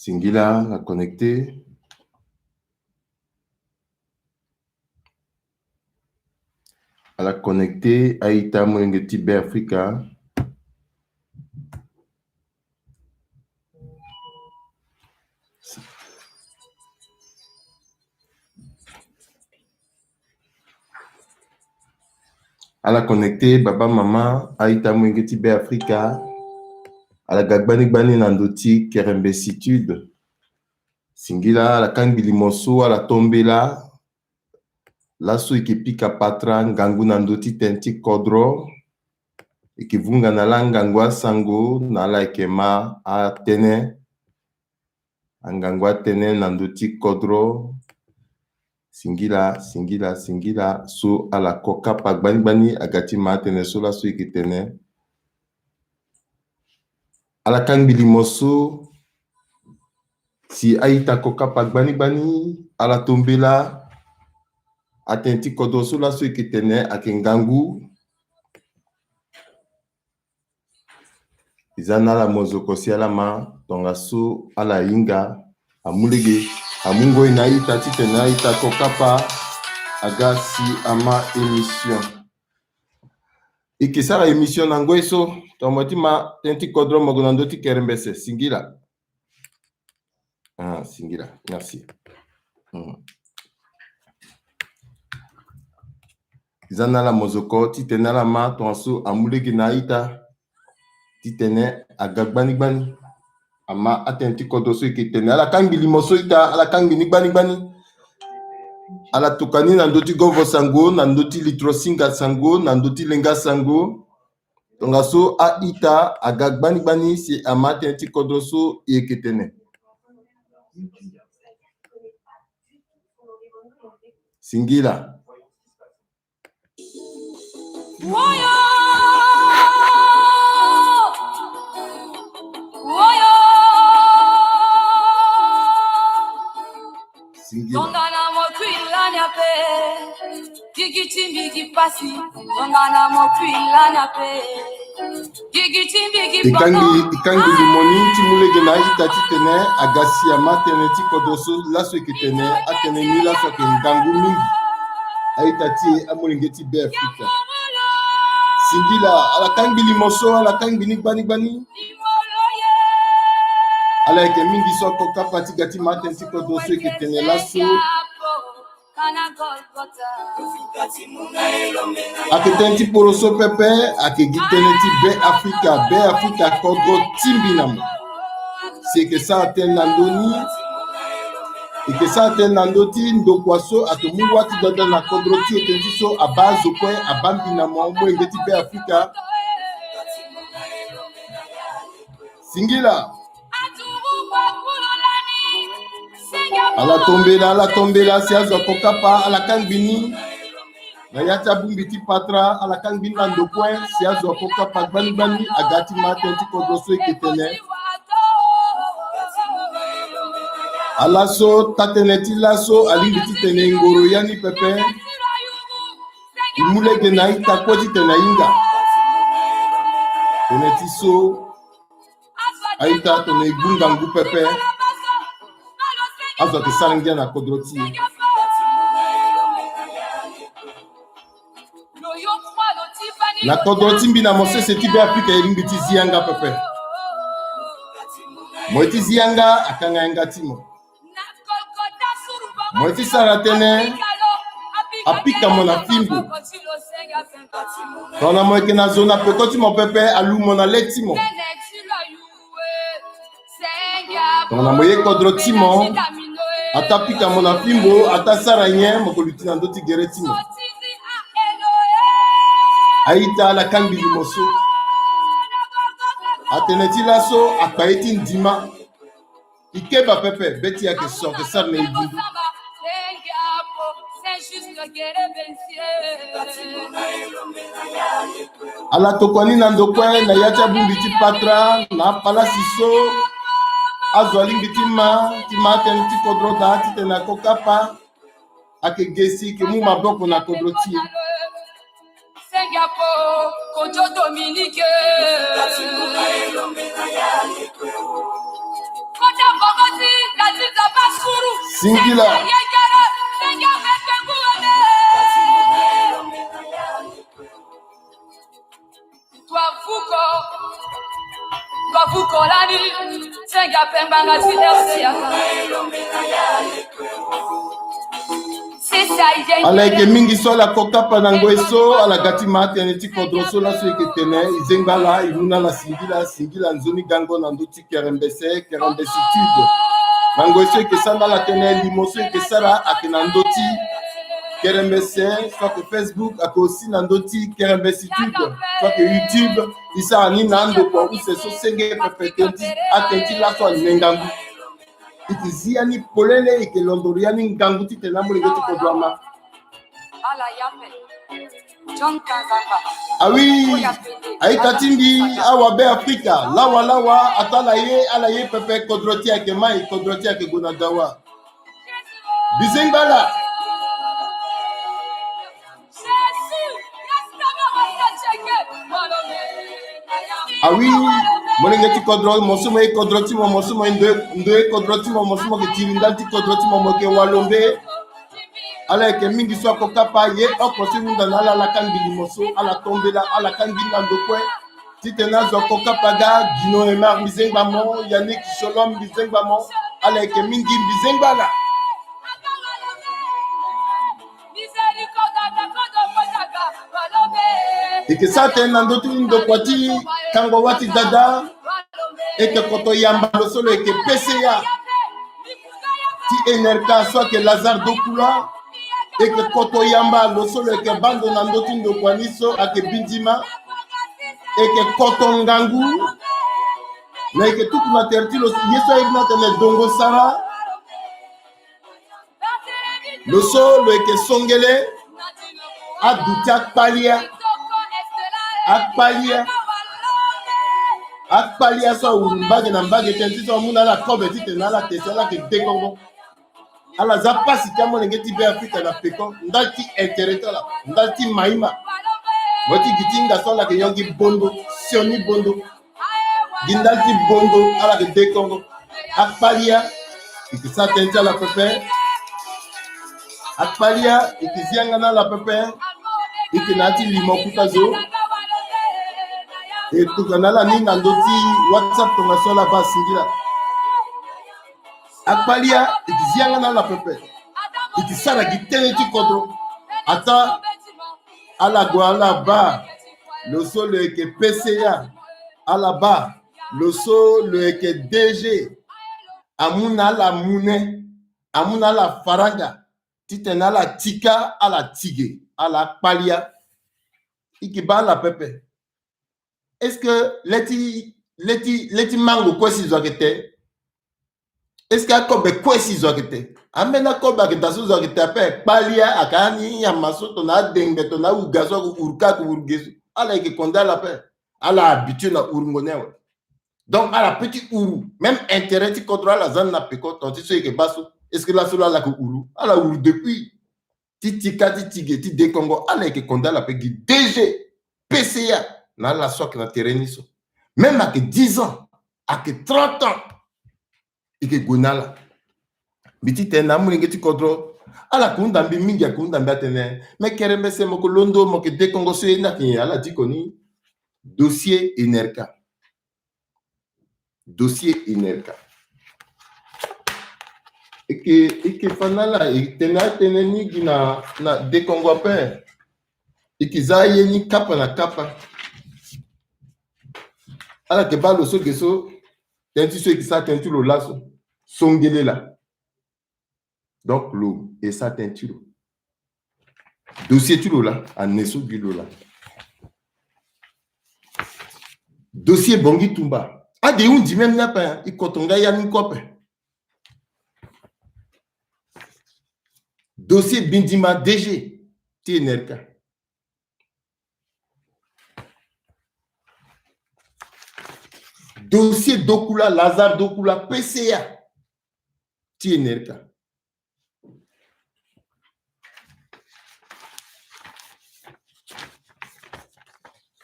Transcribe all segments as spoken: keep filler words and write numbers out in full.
Singila, ala connecté. Ala connecté, a-ita molenge ti Beafrika. Ala connecté, baba, mama, a-ita molenge ti Beafrika. Ala ga gbani gbani na ndö ti Kerembe Situde. Singila, ala kangbi limo so, ala tombela. Laso e yeke pika patra ngangu na ndö ti tënë ti kodro. E yeke vunga na ala ngangu asango, na ala yeke ma atënë. Angangu atënë na ndö ti kodro. Singila, singila, singila. So ala ko kapa gbani gbani aga ti ma atënë so laso e yeke tene. Ala kangbi limo so. Si a-ita ko kapa gbani gbani, ala tombela. Atënë ti kodro so laso e yeke tene ayeke ngangu. E za na ala mozoko si ala ma, tongaso ala hinga, amu lege, amu ngoi na a-ita titene a-ita ko kapa, aga si ama émission. E yeke sara émission na ngoi so, tongana mo ye ti ma tënë ti kodro, mo gue na ndö ti kerembese, singila. Ah, singila. Merci. Hmm. E za na ala mozoko titene ala ma tongaso amu lege na a-ita titene aga gbani gbani. Ama atënë ti kodro so e yeke tene. Ala kangbi limo so ita, ala kangbi ni gbani gbani. Ala tokua ni na ndö ti govo sango, na ndö ti litro singa sango, na ndö ti lenga sango. Tongaso a-ita aga gbani gbani si ama atënë ti kodro so e yeke tene. Singila. Woyo! Woyo! Singila. Tongana motwi lani ape, gigi ti mbi gi pasi. Tongana motwi lani ape, gigi ti mbi gi pasi. E kangi, e kangi limo ni ti mu lege na a-ita titene aga si ama atënë ti kodro so laso e yeke tene, atënë ni laso ayeke ngangu mingi. A-ita ti e, amolenge ti Beafrika. Singila, ala kangbi limo so, ala kangbi ni gbani gbani. Ala yeke mingi so ako kapa ti ga ti ma atënë ti kodro so e yeke tene laso. Ayeke tënë ti poroso pepe, ayeke gi tënë ti Beafrika, Beafrika kodro ti mbi na mo. Si e yeke sara tënë na ndö ni, e yeke sara tënë na ndö ti ndokua so ayeke mu wâ ti dada na kodro ti e, tënë ti so abaa azo kue, abaa mbi na mo, molenge ti Beafrika. Singila. Ala tombela, ala tombela, si azo ako kapa, ala kangbi ni. Na ya ti abongbi ti patra, ala kangbi ni na ndo kue, si azo ako kapa gbani gbani, aga ti ma atënë ti kodro so e yeke tene. Ala so taa-tënë ti laso alingbi titene e ngoro ya ni pepe. E mu lege na a-ita kue titene ahinga. Tënë ti so, a-ita, tongana e gbu ngangu pepe, azo ayeke sara ngia na kodro ti e. Na kodro ti mbi na mo sese ti Beafrika, e lingbi ti zi yanga pepe. Mo ye ti zi yanga, akanga yanga ti mo. Mo ye ti sara tënë, apika mo na fimbo. Tongana mo yeke na zo na peko ti mo pepe, alu mo na le ti mo. Tongana mo ye kodro ti mo, ataa pika mo na fimbo, ataa sara nyen, mo ko luti na ndö ti gere ti mo. A-ita, ala kangbi limo so. Atënë ti laso akpa ye ti ndima. E keba pepe, be ti e ayeke so, ayeke sara na e dundu. Ala tokua ni na ndo kue na ya ti abongbi ti patra na apalasi so azo alingbi ti ma, ti ma atënë ti kodro daa titene ako kapa. Ayeke ge si e yeke mu maboko na kodro ti e. Singila. Ala yeke mingi so ala kokapa na ngoi so ala ga ti ma tënë ti kodro so laso e yeke tene e zengba ala e mu na ala singila, singila nzoni gango na ndö ti Kerembese, Kerembesitude. Na ngoi so e yeke sara na ala tënë limo so e yeke sara ayeke na ndö ti Kerembese, soit que Facebook, ayeke aussi na ndö ti Kerembesitude, soit que YouTube. E sara ni na andokua use so senge pepe tënë ti atënë ti laso ane ngangu. E yeke zi ya ni polele, e yeke londo lo ya ni ngangu titene amolenge ti kodro ama. Awi, a-ita ti mbi, awa Be Afrika, lawa lawa, ataa ala ye, ala ye pepe, kodro ti e ayeke mai, kodro ti e ayeke gue na dawa. Bizengba ala. Awi, molenge ti kodro, mo so mo ye kodro ti mo, mo so mo ye ndo, ndo ye kodro ti mo, mo so mo yeke tiri ndali ti kodro ti mo, mo yeke walombe. Ala yeke mingi so ako kapa ye oko so e hunda na ala, ala kangbi limo so, ala tombela, ala kangbi na ndo kue. Titene azo ako kapa ga, Gino Emar mbi zengba mo, Yannick Sholom mbi zengba mo, ala yeke mingi mbi zengba ala. E yeke sara tënë na ndö ti ndokua ti kango wâ ti dada. E yeke koto yamba lo so lo yeke P C A ti Enerka so ayeke Lazare Dokula. E yeke koto yamba lo so lo yeke baa ndo na ndö ti ndokua ni so ayeke Bindima. E yeke koto ngangu. Na e yeke tuku na tere ti lo ye so aye ni atene Dongo Sara. Lo so lo yeke songele aduti akpalia. Akpalia. Akpalia so awuru mbage na mbage tënë ti so amu na ala kobe titene ala te si ala yeke dekongo. Ala za pasi ti amolenge ti Be Afrika na peko ndali ti intérêt ti ala, ndali ti maïma. Mo ti gi ti hinga so ala yeke yongi bondo, sioni bondo. Gi ndali ti bondo, ala yeke dekongo. Akpalia, e yeke sara tënë ti ala pepe. Akpalia, e yeke zi yanga na ala pepe. E yeke na ya ti limo kota zo. E tokua na ala ni na ndö ti WhatsApp tongaso ala baa singila. Akpalia, e yeke zi yanga na ala pepe. E yeke sara gi tënë ti kodro. Ataa ala gue ala baa lo so lo yeke P C A. Ala baa lo so lo yeke D G. Amu na ala mune, amu na ala faranga titene ala tika ala ti ge, ala akpalia. E yeke baa ala pepe. Est-ce que le ti, le ti, le ti mango kue si zo ayeke te? Est-ce que akobe kue si zo ayeke te? Ambeni akobe ayeke daa so zo ayeke te ape, kpalia ayeke ani nyama so tongana adengbe tongana awuga so ayeke wuru ka ayeke wuru ge so. Ala yeke konda ala ape. Ala habitué na wurungo ni awe. Donc ala peut ti wuru. Même intérêt ti kodro ala za ni na peko, tongana ti so e yeke baa so. Est-ce que laso laa ala yeke wuru? Ala wuru depuis. Ti tika ti ti ge ti dekongo, ala yeke konda ala ape gi D G, P C A, na ala so ayeke na tere ni so. Même ayeke dix ans, ayeke trente ans, e yeke gue na ala. Mbi ti tene na amolenge ti kodro, ala yeke hunda mbi mingi, ayeke hunda mbi atene, me kerembese mo yeke londo, mo yeke dekongo so ye ni ayeke nyen? Ala diko ni dossier Enerka. Dossier Enerka. E yeke, e yeke fa na ala, e tene atënë ni gi na, na dekongo ape. E yeke za aye ni kapa na kapa. Ala yeke baa lo so ge so, tënë ti so e yeke sara tënë ti lo laso. Songele laa. Donc lo e sara tënë ti lo. Dossier ti lo laa, ane so gi lo laa. Dossier Bongi Tumba. Ade e hundi même ni ape, e koto nga ya ni kue ape. Dossier Bindima D G ti Enerka. Dossier Dokula, Lazare Dokula, P C A ti Enerka.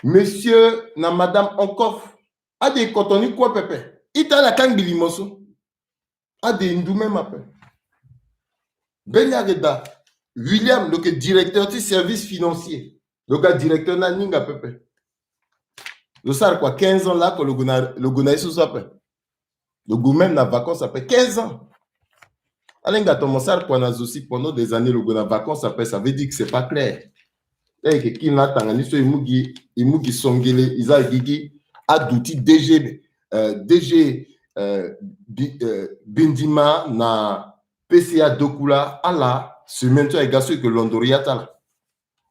Monsieur na madame Onkof, ade e koto ni kue pepe. Ita ala kangbi limo so. Ade ndu même ape. Mbeni ayeke daa William, lo yeke directeur ti service financier. Lo ga directeur ni aninga pepe. Lo sara kua quinze ans laa oko lo gue na, lo gue na ye so so ape. Lo gue même na vacances ape quinze ans. Ala hinga tomo sara kua na zo si pendant des années lo gue na vacances ape, ça veut dire que c'est pas clair. E yeke kiri na atanga ni so e mu gi, e mu gi songele, e za gigi adu ti D G, euh, D G, euh, Bi-, euh, Bindima na P C A Dokula, ala semaine so ayeke ga so e yeke londo ya ti ala.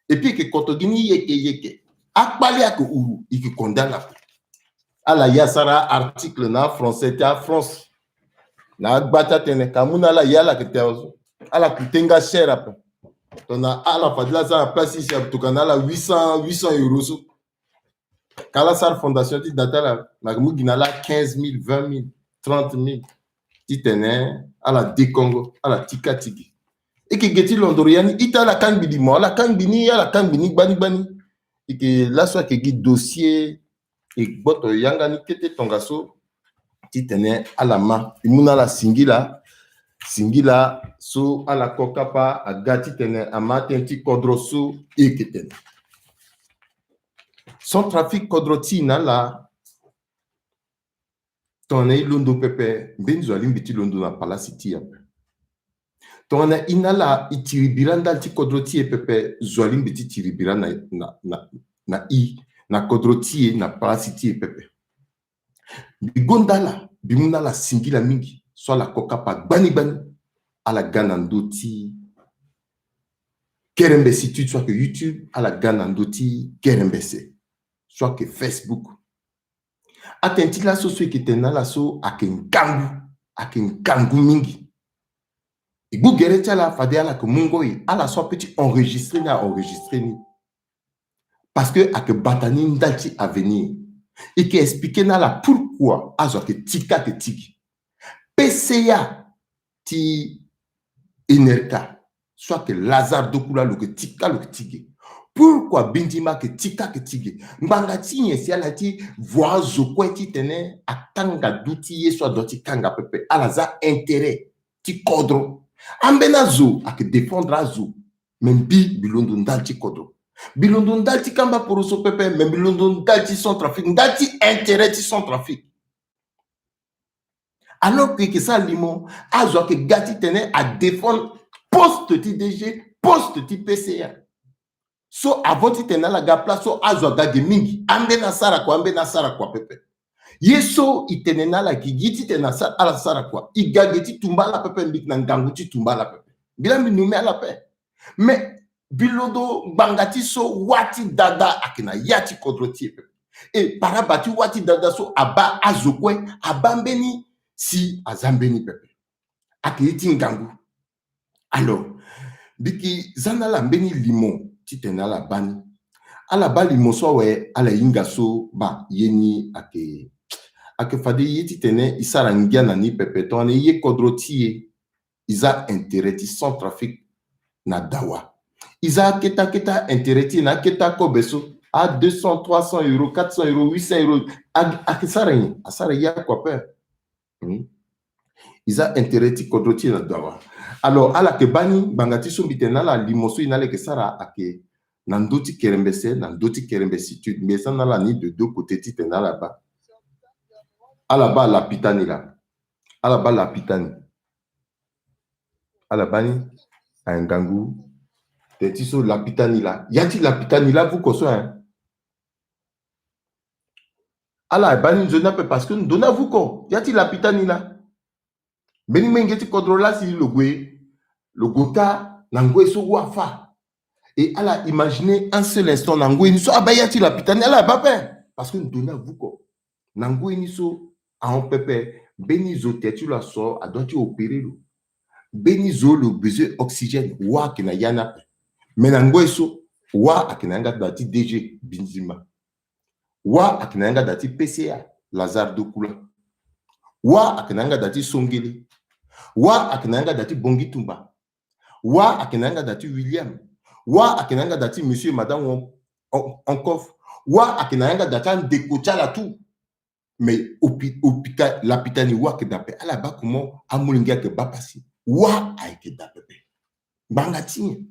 Et puis e yeke koto gi ni yeke yeke. Akpale ayeke huru, e yeke condamné ape. Ala ya sara article na français ti France. Na agba ti atene ka mu na ala ya ala yeke te azo. Ala coûté nga cher ape. Tongana ala fade la sara place ti si ape tokua na ala huit cents, huit cents euros so. Ka ala sara fondation ti da ti ala, na yeke mu gi na ala quinze mille, vingt mille, trente mille. Titene ala dekongo, ala tika ti gi. E yeke ge ti londoro ya ni, ita ala kangbi limo, ala kangbi ni, ala kangbi ni gbani gbani. E yeke laso ayeke gi dossier, e gboto yanga ni kete tongaso. Titene ala ma, e mu na ala singila, singila so ala ko kapa aga titene ama tënë ti kodro so e yeke tene. Centrafrique kodro ti e na ala. Tongana e londo pepe, mbeni zo alingbi ti londo na palasi ti e ape. Tongana e na ala e tiri bira ndali ti kodro ti e pepe, zo alingbi ti tiri bira na, na, na, na e, na kodro ti e, na palasi ti e pepe. Mbi gonda ala, mbi mu na ala singila mingi so ala ko kapa gbani gbani. Ala ga na ndö ti Kerembese ti so ayeke YouTube, ala ga na ndö ti Kerembese so ayeke Facebook. Atene ti laso so e yeke tene na ala so ayeke ngangu, ayeke ngangu mingi. E gbu gere ti ala fade ala yeke mu ngoi, ala so apeut ti enregistré ni, a enregistré ni. Parce que ayeke bata ni ndali ti avenir. E yeke expliqué na ala pourquoi azo ayeke ti ka ayeke ti gi. P C A ti Enerca so ayeke Lazare Dokula lo yeke ti ka lo yeke ti ge. Pourquoi Bindima ayeke ti ka ayeke ti ge? Ngbanga ti nyen si ala ti voa azo kue titene akanga du ti ye so adua ti kanga pepe? Ala za intérêt ti kodro. Ambeni azo ayeke défendre azo. Me mbi, mbi londo ndali ti kodro. Mbi londo ndali ti kamba poroso pepe, me mbi londo ndali ti Centrafrique, ndali ti intérêt ti Centrafrique. Alors que e yeke sara limo, azo ayeke ga titene adéfendre poste ti D G, poste ti P C A. So avant titene ala ga place so, azo aga ge mingi. Ambeni asara kua, ambeni asara kua pepe. Ye so e tene na ala, e yeke gi titene ala sara kua. E ga ge ti tumba ala pepe, mbi yeke na ngangu ti tumba ala pepe. Mbi laa mbi nommé ala ape. Mais mbi londo ngbanga ti so wâ ti dada ayeke na ya ti kodro ti e pepe. E paraba ti wâ ti dada so abaa azo kue, abaa mbeni si aza mbeni pepe. Ayeke ye ti ngangu. Alors, mbi yeke za na ala mbeni limo titene ala baa ni. Ala baa limo so awe, ala hinga so baa ye ni ayeke, ayeke fade ye titene e sara ngia na ni pepe. Tongana e ye kodro ti e, e za intérêt ti Centrafrique na dawa. E za akete akete intérêt ti e na akete akobe so, a deux cents, trois cents euros, quatre cents euros, huit cents euros. A, ayeke sara nyen? Asara ye oko ape. Hmm. E za intérêt ti kodro ti e na dawa. Alors, ala yeke baa ni ngbanga ti so mbi tene na ala limo so e na ala yeke sara ayeke na ndö ti Kerembese, na ndö ti Kerembese Sud. Mbi za na ala ni de deux côtés titene ala baa. Ala baa lapita ni laa. Ala baa lapita ni. Ala baa ni, aye ngangu. Tene ti so lapita ni laa. Ya ti lapita ni laa vuko so, hein. Ala baa ni nzoni ape parce que ndo ni avuko. Ya ti lapita ni laa. Mbeni menge ti kodro laa si lo gue, lo gue kâ na ngoi so wâ fâ. Et ala imaginer un seul instant na ngoi ni so abaa ya ti lapita ni, ala baa ape. Parce que ndo ni avuko. Na ngoi ni so ahon pepe, mbeni zo tere ti lo aso, adua ti opérer lo. Mbeni zo lo besoin oxygène, wâ ayeke na ya ni ape. Mais na ngoi so, wâ ayeke na yanga daa ti D G Bindima. Wâ ayeke na yanga daa ti P C A, Lazare Dokula. Wâ ayeke na yanga daa ti Songele. Wâ ayeke na yanga daa ti Bongi Tumba. Wâ ayeke na yanga daa ti William. Wâ ayeke na yanga daa ti monsieur et madame Won-, On-, Onkof. Wâ ayeke na yanga daa ti andeko ti ala tout. Mais hôpi-, hôpital, lapitani wâ ayeke daa ape. Ala bâ comment amolenge ayeke bâ pasi. Wâ ayeke daa pepe. Ngbanga ti nyen?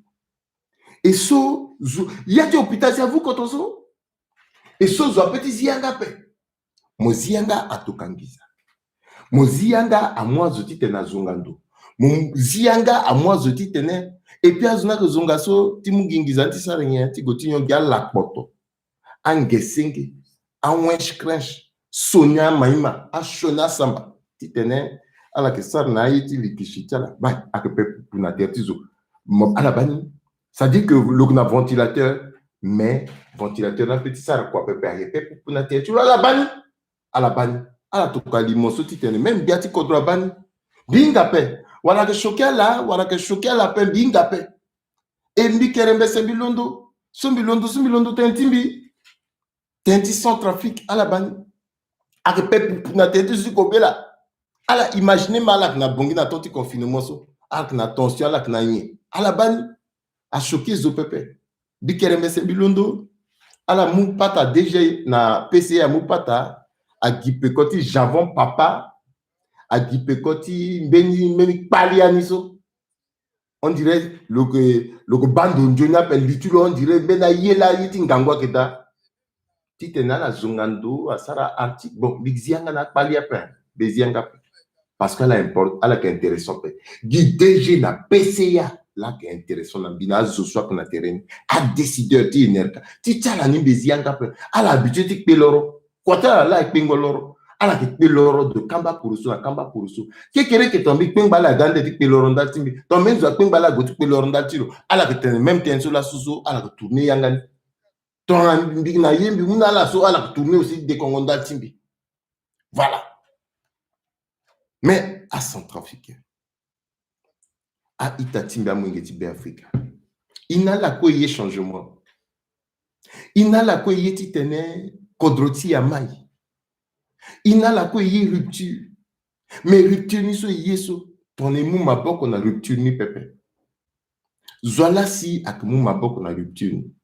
E so zo, ya ti hôpital si avu koto so. E so zo ape ti zi yanga ape. Mo zi yanga atokua nginza. Mo zi yanga amu azo titene azonga ndo. Mo zi yanga amu azo titene. Et puis azo ni ayeke zonga so ti mu gi nginza ni ti sara nyen? Ti gue ti nyon gi ala kpoto, angesenge, awensh krensh, sioni amaima, asioni asamba. Titene ala yeke sara na aye ti likisi ti ala. Bâ, ayeke pe pupu na tere ti zo. Mo, ala bâ ni. C'est-à-dire que lo yeke na ventilateur, mais ventilateur ni ape ti sara kua pepe, ayeke pe pupu na tere ti lo, ala bâ ni. Ala bâ ni. Ala tokua limo so titene même gbia ti kodro abâ ni. Mbi hinga ape. Wala ayeke choqué ala, wala ayeke choqué ala ape, mbi hinga ape. E mbi kerembese mbi londo. So mbi londo, so mbi londo tënë ti mbi. Tënë ti Centrafrique, ala bâ ni. Ayeke pe pupu na tënë ti zo ti kobela. Ala imaginer ma ala yeke na bongi na temps ti confinement so. Ala yeke na tension, ala yeke na nyen. Ala bâ ni. Achoqué zo pepe. Mbi kerembese mbi londo. Ala mu pata D G na P C A, amu pata. Agi peko ti Javon Papa. Agi peko ti mbeni, mbeni kpali ya ni so. On dirait lo yeke, lo yeke bâ ndo nzoni ape, li ti lo on dirait mbeni aye laa, aye ti ngangu ayeke daa. Titene ala zonga ndo, asara article. Bon, mbi zi yanga na akpali ape. Mbi zi yanga ape. Parce que ala import-, ala yeke intéressant ape. Gi D G na P C A, laa ayeke intéressant na mbi na azo so ayeke na terrain ni. Adécideur ti Enerca. Ti ti ala ni mbi zi yanga ape. Ala habitué ti kpe loro. Kua ti ala laa e kpengo loro. Ala yeke kpe loro de kamba poroso na kamba poroso. Kekereke, tongana mbi kpengba ala ga ande ti kpe loro ndali ti mbi. Tongana mbeni zo akpengba ala ague ti kpe loro ndali ti lo, ala yeke tene même tënë so laso so, ala yeke tourner yanga ni. Tongana mbi na ye mbi mu na ala so, ala yeke tourner aussi dekongo ndali ti mbi. Voilà. Mais acentrafricain, a-ita ti mbi, amolenge ti Beafrika, e na ala kue e ye changement. E na ala kue e ye titene kodro ti e amai. E na ala kue e ye rupture. Mais rupture ni so e ye so, tongana e mu maboko na rupture ni pepe. Zo wa laa si ayeke mu maboko na rupture ni.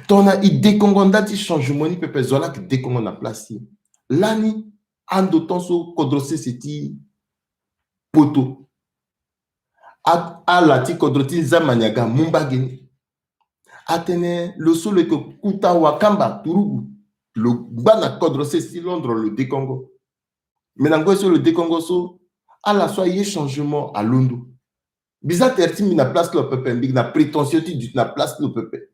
Tongana e dekongo ndali ti changement ni pepe, zo wa laa ayeke dekongo na place ti e. Lani, ando temps so kodro sese ti poto, a-, ala ti kodro ti Nzamani aga amu mbage ni. Atene lo so lo yeke kuta wakamba turugu, lo ngba na kodro sese ti Londres, lo dekongo. Mais na ngoi so lo dekongo so, ala so aye changement alondo. Mbi za tere ti mbi na place ti lo pepe, mbi na prétention ti duti na place ti lo pepe.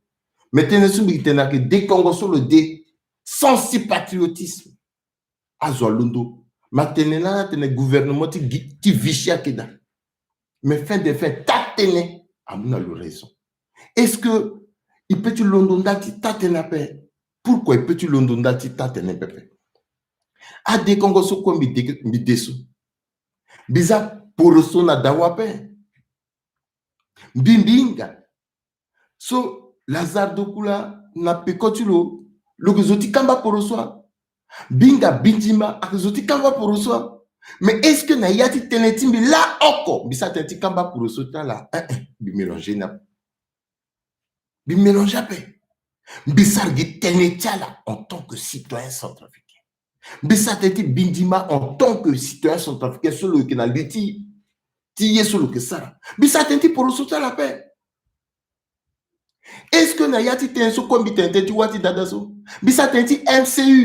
Mais tënë so mbi tene ayeke dekongo so lo de, sens ti patriotisme. Azo alondo. Ma tene laa, atene gouvernement ti Gi-, ti Vichy ayeke daa. Mais fin de fin, taa-tënë amu na lo raison. Est-ce que e peut ti londo ndali ti taa-tënë ape? Pourquoi e peut ti londo ndali ti taa-tënë pepe? Adekongo so kue mbi de, mbi de so, mbi za poroso na dawa ape. Mbi, mbi hinga so Lazare Dokula na peko ti lo, lo yeke zo ti kamba poroso wa. Mbi hinga Bindima ayeke zo ti kamba poroso wa. Mais est-ce que na ya ti tënë ti mbi laoko mbi sara tënë ti kamba poroso ti ala? Eh, eh, mbi mélanger ni ape. Mbi mélanger ape. Mbi sara gi tënë ti ala en tant que citoyen centrafricain. Mbi sara tënë ti Bindima en tant que citoyen centrafricain so lo yeke na li ti, ti ye so lo yeke sara. Mbi sara tënë ti poroso ti ala ape. Est-ce que na ya ti tënë so kue mbi tene tënë ti wâ ti dada so? Mbi sara tënë ti M C U.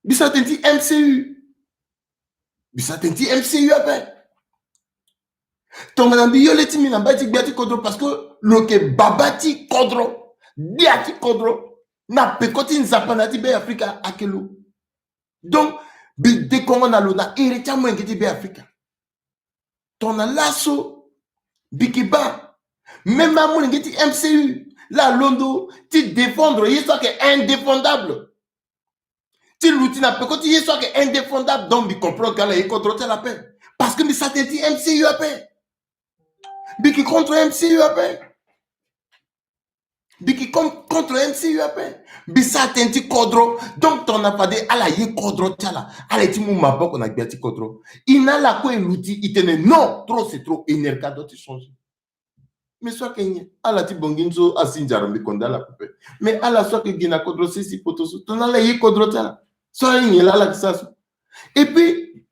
Mbi sara tënë ti M C U. Mbi sara tënë ti M C U ape. Tongana mbi yo le ti mbi na mbai ti gbia ti kodro, parce que lo yeke baba ti kodro, gbia ti kodro, na peko ti Nzapa na ya ti Beafrika ayeke lo. Donc mbi dekongo na lo na iri ti amolenge ti Beafrika. Tongana laso mbi yeke baa même amolenge ti M C U laa alondo ti défendre ye so ayeke indéfendable. Ti luti na peko ti ye so ayeke indéfendable. Donc mbi comprendre ke ala ye kodro ti ala ape. Parce que mbi sara tënë ti M C U ape. Mbi yeke contre M C U ape. Mbi yeke con-, contre M C U ape. Mbi sara tënë ti kodro. Donc tongana fade ala ye kodro ti ala, ala ye ti mu maboko na gbia ti kodro. E na ala kue e luti, e tene non, trop c'est trop, Enerca doit ti changer. Mais so ayeke nyen? Ala ti Bangui so asi nzara, mbi konda ala pepe. Mais ala so ayeke gi na kodro sese poto so, tongana ala ye kodro ti ala, So aye nyen laa ala yeke sara so? Et puis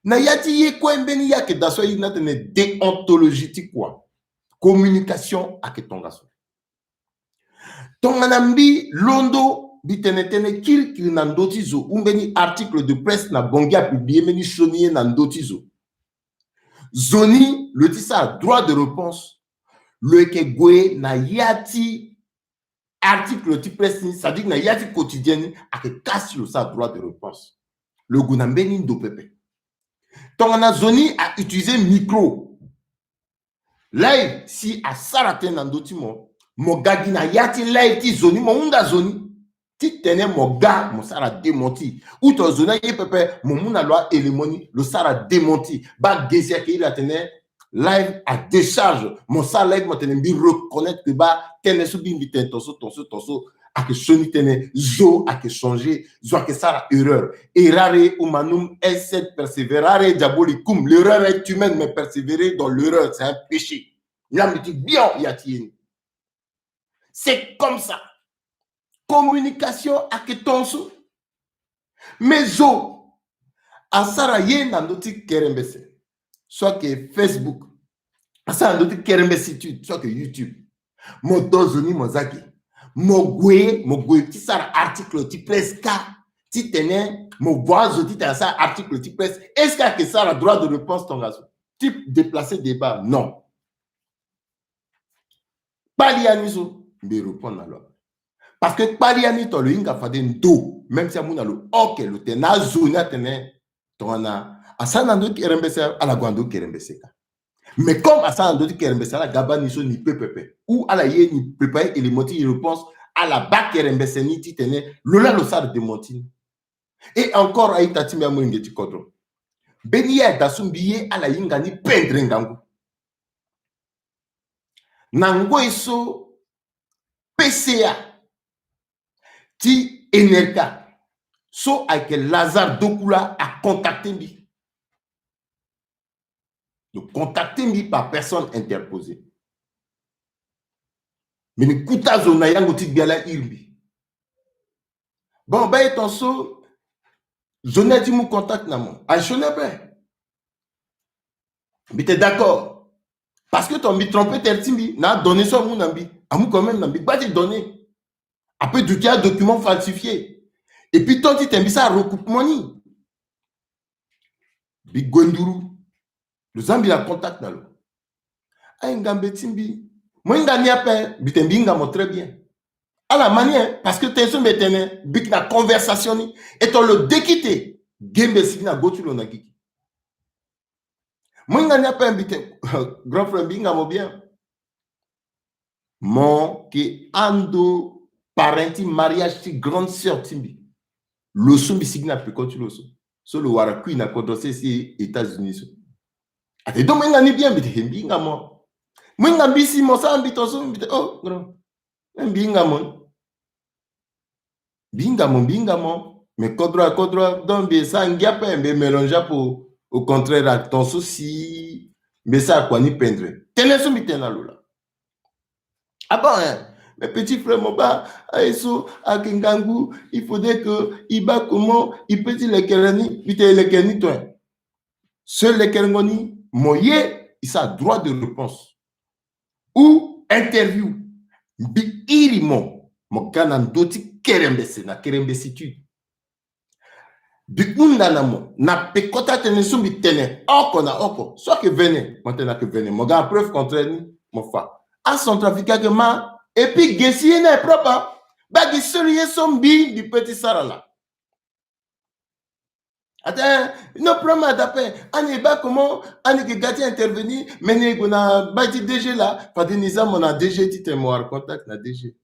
na ya ti ye kue mbeni ye ayeke daa so aye ni atene déontologie ti kua. Communication ayeke tongaso. Tongana mbi londo mbi tene tënë kirikiri na ndö ti zo ou mbeni article de presse na Bangui apublie mbeni sioni ye na ndö ti zo. Zo ni lo ye ti sara droit de réponse. Lo yeke gue na ya ti article ti presse ni, c'est-à-dire na ya ti quotidien ni, ayeke ka si lo sara droit de réponse. Lo gue na mbeni ndo pepe. Tongana zo ni a utiliser micro live si asara tënë na ndö ti mo, mo ga gi na ya ti live ti zo ni, mo hunda zo ni titene mo ga mo sara démenti. Ou tongana zo ni aye pepe, mo mu na lo a-élément ni, lo sara démenti. Baa ge si ayeke iri atene live à décharge. Mo sara live mo tene mbi reconnaître que baa tënë so mbi mbi tene tonso tonso tonso ayeke sioni tënë. Zo ayeke changer, zo ayeke sara erreur. Errare humanum est sed perseverare diabolicum. L'erreur est humaine, mais persévérer dans l'erreur, c'est un péché. Ngia mbi ti gbio ya ti ye ni. C'est comme ça. Communication ayeke tonso. Mais zo asara ye na ndö ti kerembese, so ayeke Facebook, asara na ndö ti kerembesitude, so ayeke YouTube. Mo do zo ni mo za ge. Mo gue, mo gue ti sara article ti presse ka titene mo voa zo titene asara article ti presse. Est-ce que ayeke sara droit de réponse tongaso? Ti déplacer débat, non. Kpali ya ni so mbi répondre na lo. Parce que kpali ya ni tongana lo hinga fade ndo, même si amu na lo, ok, lo tene na azo ni atene tongana asara na ndö ti kerembese, ala gue na ndö ti kerembese ka. Mais comme asara na ndö ti kerembese, ala ga baa ni so ni pe pepe, ou ala ye ni préparer élément ti réponse, ala baa kerembese ni titene lo laa lo sara démenti ni. Et encore, a-ita ti mbi amolenge ti kodro, mbeni ye ada so mbi ye ala hinga ni pendre ngangu. Na ngoi so P C A ti Enerca so ayeke Lazare Dokula acontacte mbi. Lo contacte mbi par personne interposée. Mbi ni kuta zo na yango ti gbia laa iri mbi. Bon, baa e ton so zo ni aye ti mu contact na mo, aye sioni ape. Mbi te d'accord. Parce que ton mbi trompe tere ti mbi na adonnée so amu na mbi, amu quand même na mbi gba ti donnée. Ape duti adocument falsifié. Et puis tant ti tene mbi sara recoupement ni. Mbi gue nduru. Lo za mbi na contact na lo. Aye ngambe ti mbi, mo hinga ni ape? Mbi tene mbi hinga mo très bien. Ala ma ni, hein, parce que tënë so mbi tene mbi yeke na conversation ni. Et ton lo dekite, ge mbi sigi na go ti lo na gigi. Mo hinga ni ape? Mbi tene grand frère, mbi hinga mo bien. Mo yeke ando parrain ti mariage ti grande sœur ti mbi. Lo so mbi sigi na peko ti lo so, so lo wara kui na kodro sese États-Unis so. Atene donc mo hinga ni bien? Mbi tene mbi hinga mo. Mo hinga mbi si mo sara mbi ton so? Mbi tene oh grand, mbi hinga mo. Mbi hinga mo, mbi hinga mo. Mais kodro akodro, donc mbi sara ngia ape, mbi mélange ape. Au contraire, aton so si mbi sara kua ni pendre. Tënë so mbi tene na lo laa. Ah bon, hein? Mais petit frère, mo baa aye so ayeke ngangu, il faudrait que i baa comment i peut ti lekere ni. Mbi tene lekere ni to, hein? So lekerengo ni, mo ye, i sara droit de réponse ou interview. Mbi iri mo, mo ga na ndö ti kerembese, na kerembesitude. Mbi hunda na mo na peko ti atënë so mbi tene oko na oko. So ayeke vene, mo tene ayeke vene, mo ga na preuve contraire ni, mo fa. Acentrafricain ayeke ma. Et puis ge si ye ni aye propre. Baa gi seul ye so mbi, mbi peut ti sara laa. Ate, no problème ada ape. Ani e baa comment ani yeke ga ti intervenir, mais ni e gue na baa ti D G laa, fade ni za mo na D G titene mo wara contact na D G.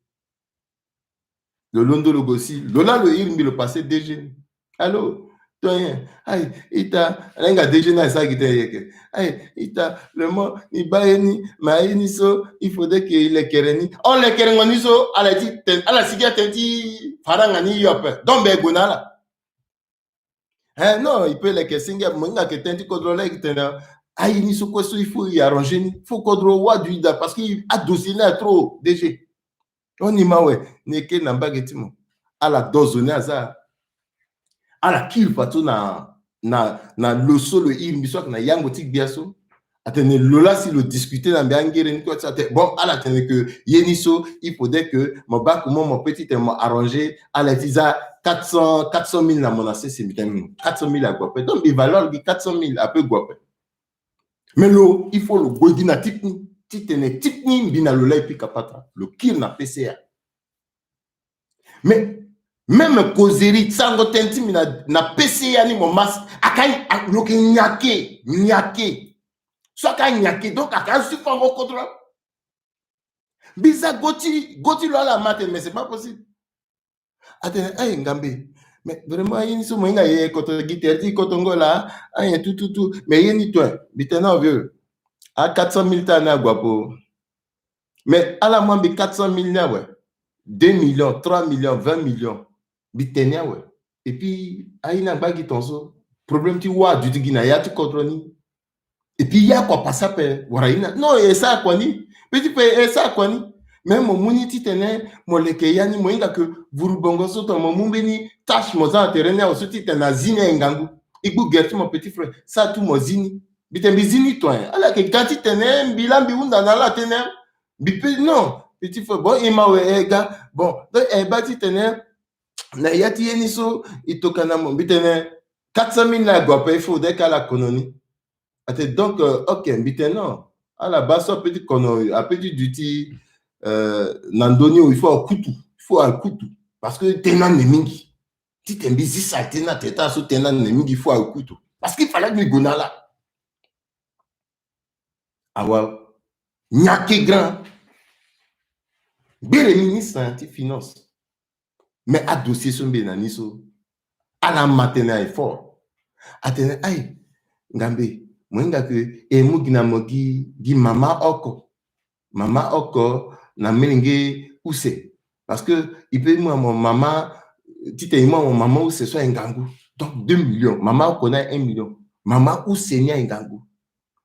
Lo londo lo gue si, lo laa lo iri mbi lo passer D G. Allô? To nyen? Aye, ita, ala hinga D G ni aye sara gi tënë yeke. Aye, ita, vraiment, ni baa ye ni, mais aye ni so, il faudrait que i lekere ni. On lekerengo ni so, ala ti ten-, ala sigi atene ti faranga ni yo ape. Donc mbi e gue na ala. Eh, non, i peut leke singe, mo hinga ke tënë ti kodro laa i tene, aye ni so kue so il faut i arranger ni. Faut kodro wâ du daa parce que adossier ni aye trop D G. Oni ma awe, ni eke na mbage ti mo. Ala do zo ni aza. Ala kiri fadeso na, na, na lo so lo iri mbi so ayeke na yango ti gbia so. Atene lo laa si lo discuter na mbi angere ni kue ti atene bon, ala tene que ye ni so il faudrait que mo baa comment mo peut ti tene mo arranger ala ti za quatre cents, quatre cent mille na mo na sese. Mbi tene quatre cent mille ague ape. Donc mbi valeur gi quatre cent mille ape gue ape. Mais lo il faut lo gue gi na ti ni ti tene ti ni mbi na lo laa e pika patara. Lo kiri na P C A. Mais même causerie ti sarango tënë ti mbi na, na P C A ni mo mas aka lo yeke nyake, nyake. So aka nyake, donc aka zo ti fango kodro. Mbi za go ti, go ti lo ala ma atene mais c'est pas possible. Atene aye ngambe, mais vraiment ye ni so mo hinga ye koto gi tere ti koto ngo laa, aye tout tout tout, mais ye ni toen. Mbi tene non vieux, a quatre cent mille ti ala ni ague ape. Mais ala mu ambi quatre cent mille ni awe, deux millions, trois millions, vingt millions. Mbi tene ni awe. Et puis aye ni angba gi tongaso. Problème ti wâ aduti gi na ya ti kodro ni. Et puis ye akua pasa ape wala ye ni a, non, e sara kua ni. Petit frère, e sara kua ni. Mais mo mu ni ti tene mo leke ya ni, mo hinga que vuru bongo so tongana mo mu mbeni tâche mo za na tere ni awe so ti tene na zi ni aye ngangu. E gbu gere ti mo petit frère, sara tout mo zi ni. Mbi tene mbi zi ni toen. Ala yeke ga ti tene mbi laa mbi hunda na ala tënë. Mbi pe non, petit frère, bon, e ma awe, e ga. Bon, donc e baa ti tene na ya ti ye ni so e tokua na mo. Mbi tene quatre cent mille ni ague ape, il faut deke ala kono ni. Atene donc, euh, ok, mbi tene non. Ala baa so ape ti kono, ape ti duti, euh, na ndö ni o, il faut akutu, il faut akutu. Parce que tënë ni ane mingi. Ti tene mbi zi saleté ni na tere ti ala so tënë ni ane mingi, il faut akutu. Parce qu'il fallait que mbi gue na ala. Awa, nyake grand. Gbere ministre ti finance. Mais adossier so mbi na ni so, ala ma tënë aye fort. Atene aye ngambe, mo hinga que e mu gi na mo gi, gi mama oko. Mama oko na molenge use. Parce que e peut mu na mo mama, ti tene e mu na mo mama use so aye ngangu. Donc deux millions, mama oko ni aye un million. Mama use ni aye ngangu.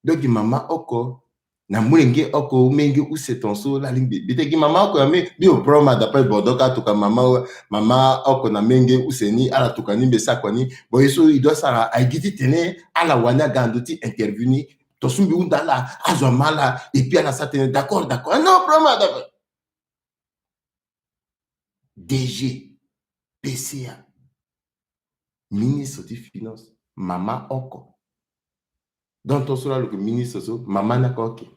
Donc gi mama oko na molenge oko, molenge use tongaso laa alingbi. Mbi tene gi mama oko na me, mbi o pro ma d'après bon, donc atuka mama, mama oko na molenge use ni, ala tuka ni mbi sara kua ni. Bon, ye so e doit sara aye gi ti tene ala wani aga na ndö ti interview ni. Tongaso mbi hunda ala, azo ama ala, et puis ala sara tënë d'accord, d'accord. Ah non, pro ma d'après. D G, P C A, ministre ti finance, mama oko. Donc tongaso laa lo yeke ministre so, mama ni aka oke.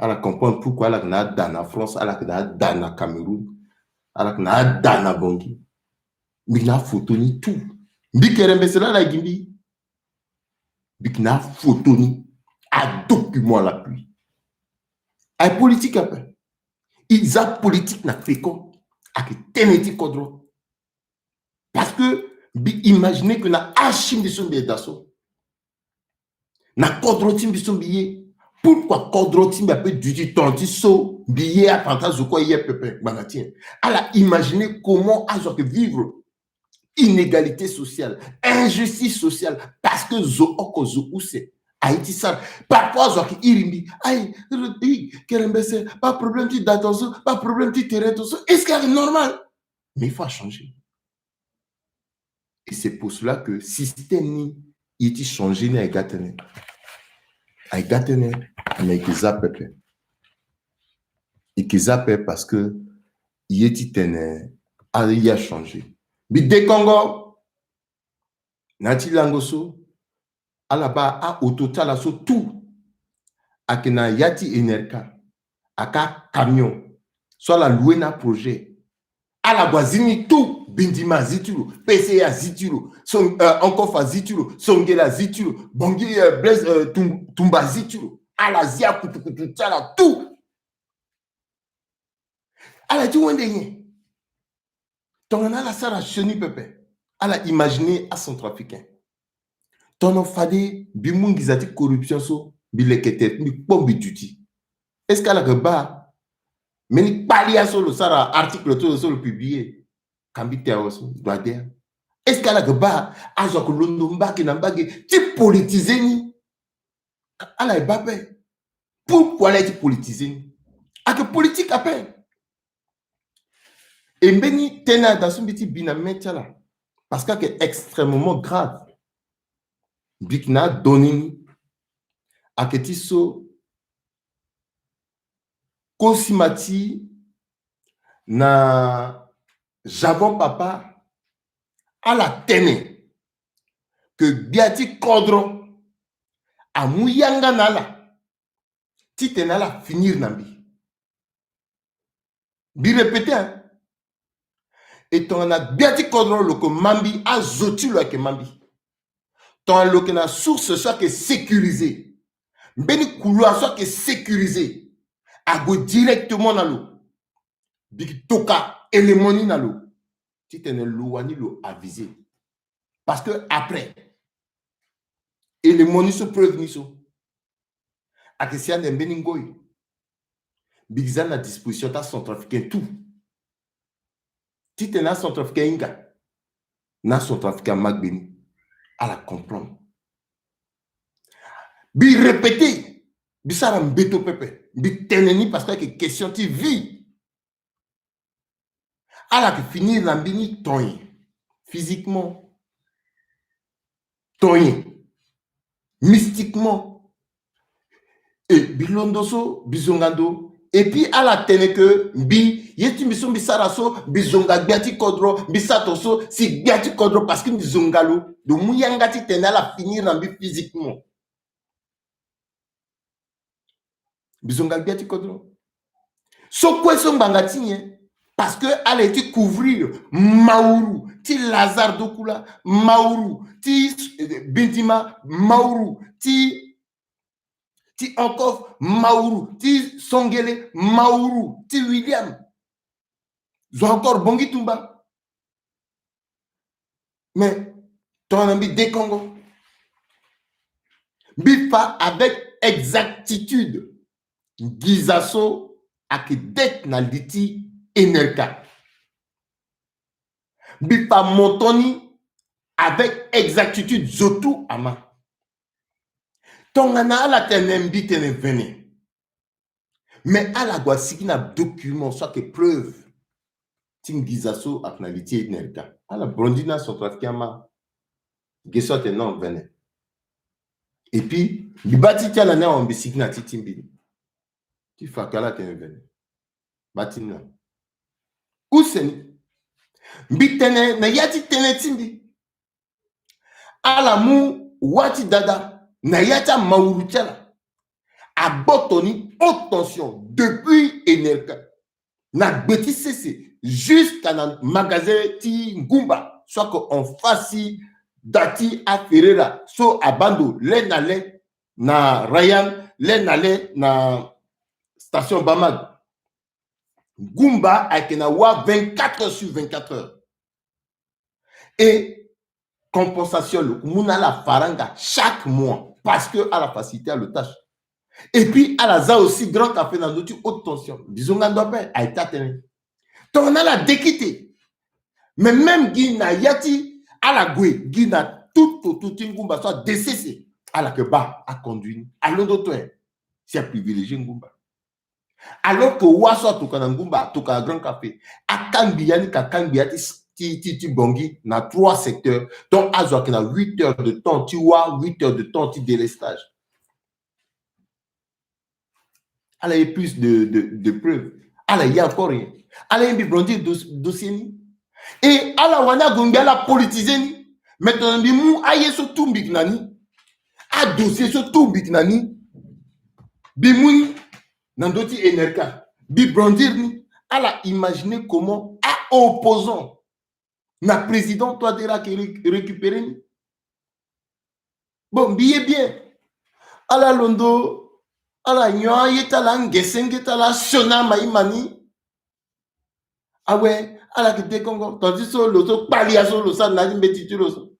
Ala comprendre pourquoi ala yeke na ada na France, ala yeke na ada na Cameroun, ala yeke na ada na Bangui. Mbi yeke na aphoto ni tout. Mbi yeke rembese laa ala gi mbi. Mbi yeke na aphoto ni, adocument à l'appui. Aye politique ape. E za politique na peko. Ayeke tënë ti kodro. Parce que mbi imaginer que na âge ti mbi so mbi yeda so, na kodro ti mbi so mbi ye, pourquoi kodro ti mbi ape duti ton ti so mbi ye, atene ti azo kue aye pepe ngbanga ti nyen? Ala imaginer comment azo ayeke vivre inégalité sociale, injustice sociale, parce que zo oko zo use aye ti sara. Parfois azo ayeke iri mbi, aye, kerembese, pas problème ti da tongaso, pas problème ti tere tongaso. Est-ce que ayeke normal? Mais il faut achanger. Et c'est pour cela que système ni, e ti changer ni, aye ga tënë. Aye ga tënë, mais e yeke za pepe. E yeke za pepe parce que e ye ti tene aye achanger. Mbi dekongo na ya ti lango so, ala baa aoto ti ala so tout ayeke na ya ti Enerca, aka camion so ala louer na projet. Ala gue azi ni tout, Bindima azi ti lo, P C A azi ti lo, Son-, euh, Onkofa azi ti lo, Songela azi ti lo, Bangui, euh, Blaise, euh, Tum-, Tumba azi ti lo. Ala zi akutukutu ti ala tout. Ala ti wende nyen? Tongana ala sara sioni pepe, ala imaginer acentrafricain. Tongana fade mbi mu nginza ti corruption so, mbi leke tere ti mbi kpo mbi duti. Est-ce que ala yeke baa mbeni kpali aso lo sara article ti lo so lo publier? Ka mbi te awe so, doit de. Est-ce que ala yeke baa azo ayeke londo mbage na mbage ti politiser ni? Ala ye baa ape. Pourquoi ala ye ti politiser ni? Ayeke politique ape. E mbeni tënë adaso mbi ti bi na mê ti ala. Parce que ayeke extrêmement grave. Mbi yeke na ado ni ni, ayeke ti so, kosi ma ti na Javon Papa, ala tene ke gbia ti kodro amu yanga na ala titene ala finir na mbi. Mbi répéter, hein. E tongana gbia ti kodro lo yeke ma mbi, azo ti lo ayeke ma mbi. Tongana lo yeke na source so ayeke sécurisé, mbeni couloir so ayeke sécurisé, ague directement na lo. Mbi yeke toka élément ni na lo titene lo wani lo aviser. Parce que après, élément ni so, preuve ni so, ayeke si ande mbeni ngoi. Mbi yeke za na disposition ti acentrafricain tout titene acentrafricain ahinga na acentrafricain ama gbe ni. Ala comprendre. Mbi répéter, mbi sara mbeto pepe, mbi tene ni parce que ayeke question ti vie. Ala yeke finir na mbi ni tonye, physiquement, tonye, mystiquement. E mbi londo so, mbi zonga ndo. Et puis ala tene ke mbi, ye ti mbi so mbi sara so, mbi zonga gbia ti kodro, mbi sara tongaso si gbia ti kodro, parce que mbi zonga lo, lo mu yanga titene ala finir na mbi physiquement. Mbi zonga gbia ti kodro. So kue so ngbanga ti nyen? Parce que ala ye ti couvrir mawuru ti Lazare Dokula, mawuru ti, eh, Bindima, mawuru ti, ti Ankof, mawuru ti Songele, mawuru ti William. Zo encore Bongi Tumba. Mais tongana mbi dekongo, mbi fa avec exactitude nginza so ayeke dette na li ti Enerca. Mbi fa montant ni avec exactitude, zo tout ama. Tongana ala tene mbi tene vene, mais ala gue asigi na document so ayeke preuve ti nginza so ayeke na li ti Enerca. Ala brondi na centrafricain ama. Ge so atene non, vene. Et puis mbi baa ti ti ala ni awe, mbi sigi na ti ti mbi ni ti fa ke ala tene vene. Baa ti ni na use ni. Mbi tene na ya ti tene ti mbi, ala mu wâ ti dada na ya ti amawuru ti ala. Agboto ni haute tension depuis Enerca na gbe ti sese jusqu'à na magasin ti Ngumba so ayeke en face ti da ti aFerreira so abaa ndo le na le na Rayan, le na le na station Bamag. Ngumba ayeke na wâ vingt-quatre heures sur vingt-quatre heures. Et compensation lo mu na ala faranga chaque mois parce que ala faciliter lo tâche. Et puis ala za aussi Grand Café na ndö ti haute tension. Mbi zonga ndo ape, aye taa tënë. Tongana ala dekite. Mais même gi na ya ti ala gue gi na tout, tout, tout ti Ngumba so adesese, ala yeke baa aconduit ni, alondo to nyen? Si aprivilégier Ngumba. Alors que wâ so atoka na Ngumba, atoka na Grand Café. Akangbi ya ni, ka kangbi ya ti, ti, ti, ti Bongi na trois secteurs. Donc azo ayeke na huit heures de temps ti wâ, huit heures de temps ti délestage. Ala ye plus de, de, de preuves. Ala ye encore rien. Ala ye mbi brandir dos-, dossier ni. Et ala wani ague ngbi ala politiser ni. Maintenant mbi mu aye so tout mbi yeke na ni, adossier so tout mbi yeke na ni, mbi mu ni na ndö ti Enerca, mbi brandir ni. Ala imaginer comment aopposant na président Touadéra ayeke ré-, récupérer ni. Bon, mbi ye bien. Ala londo, ala nyon aye ti ala, angesenge ti ala asioni ama ima ni. Awe, ala yeke dekongo, tandis so lo so kpali ya so lo sara na ya ti mbeti ti lo so.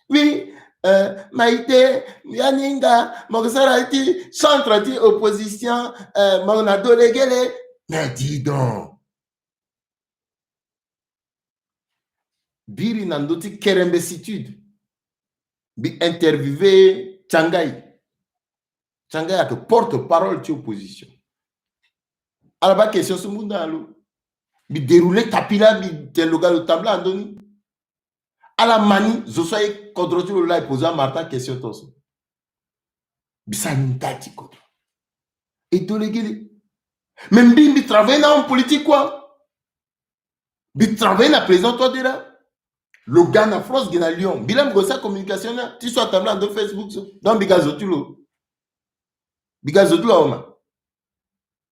Oui, euh, Maïté, ya ni hinga, mo yeke sara ti centre ti opposition, euh, mo yeke na do legele. Mais dis donc. Biri na ndö ti Kerembe Sud, mbi interviewé Tiangai. Tiangai ayeke porte-parole ti opposition. Ala baa question so mbi hunda na lo. Mbi déroulé tapis la, mbi tene lo ga lo tambula na ndö ni. Ala ma ni, zo so aye kodro ti lo laa e poser aMartin question tongaso. Mbi sara ni nda ti kodro. E dolegele. Mais mbi, mbi travailler na homme politique quoi. Mbi travailler na président Touadéra. Lo ga na France, gi na Lyon. Mbi laa mbi gue sara communication ni, ti so atambula na ndo Facebook so. Donc mbi ga zo ti lo. Mbi ga zo ti lo awe ma.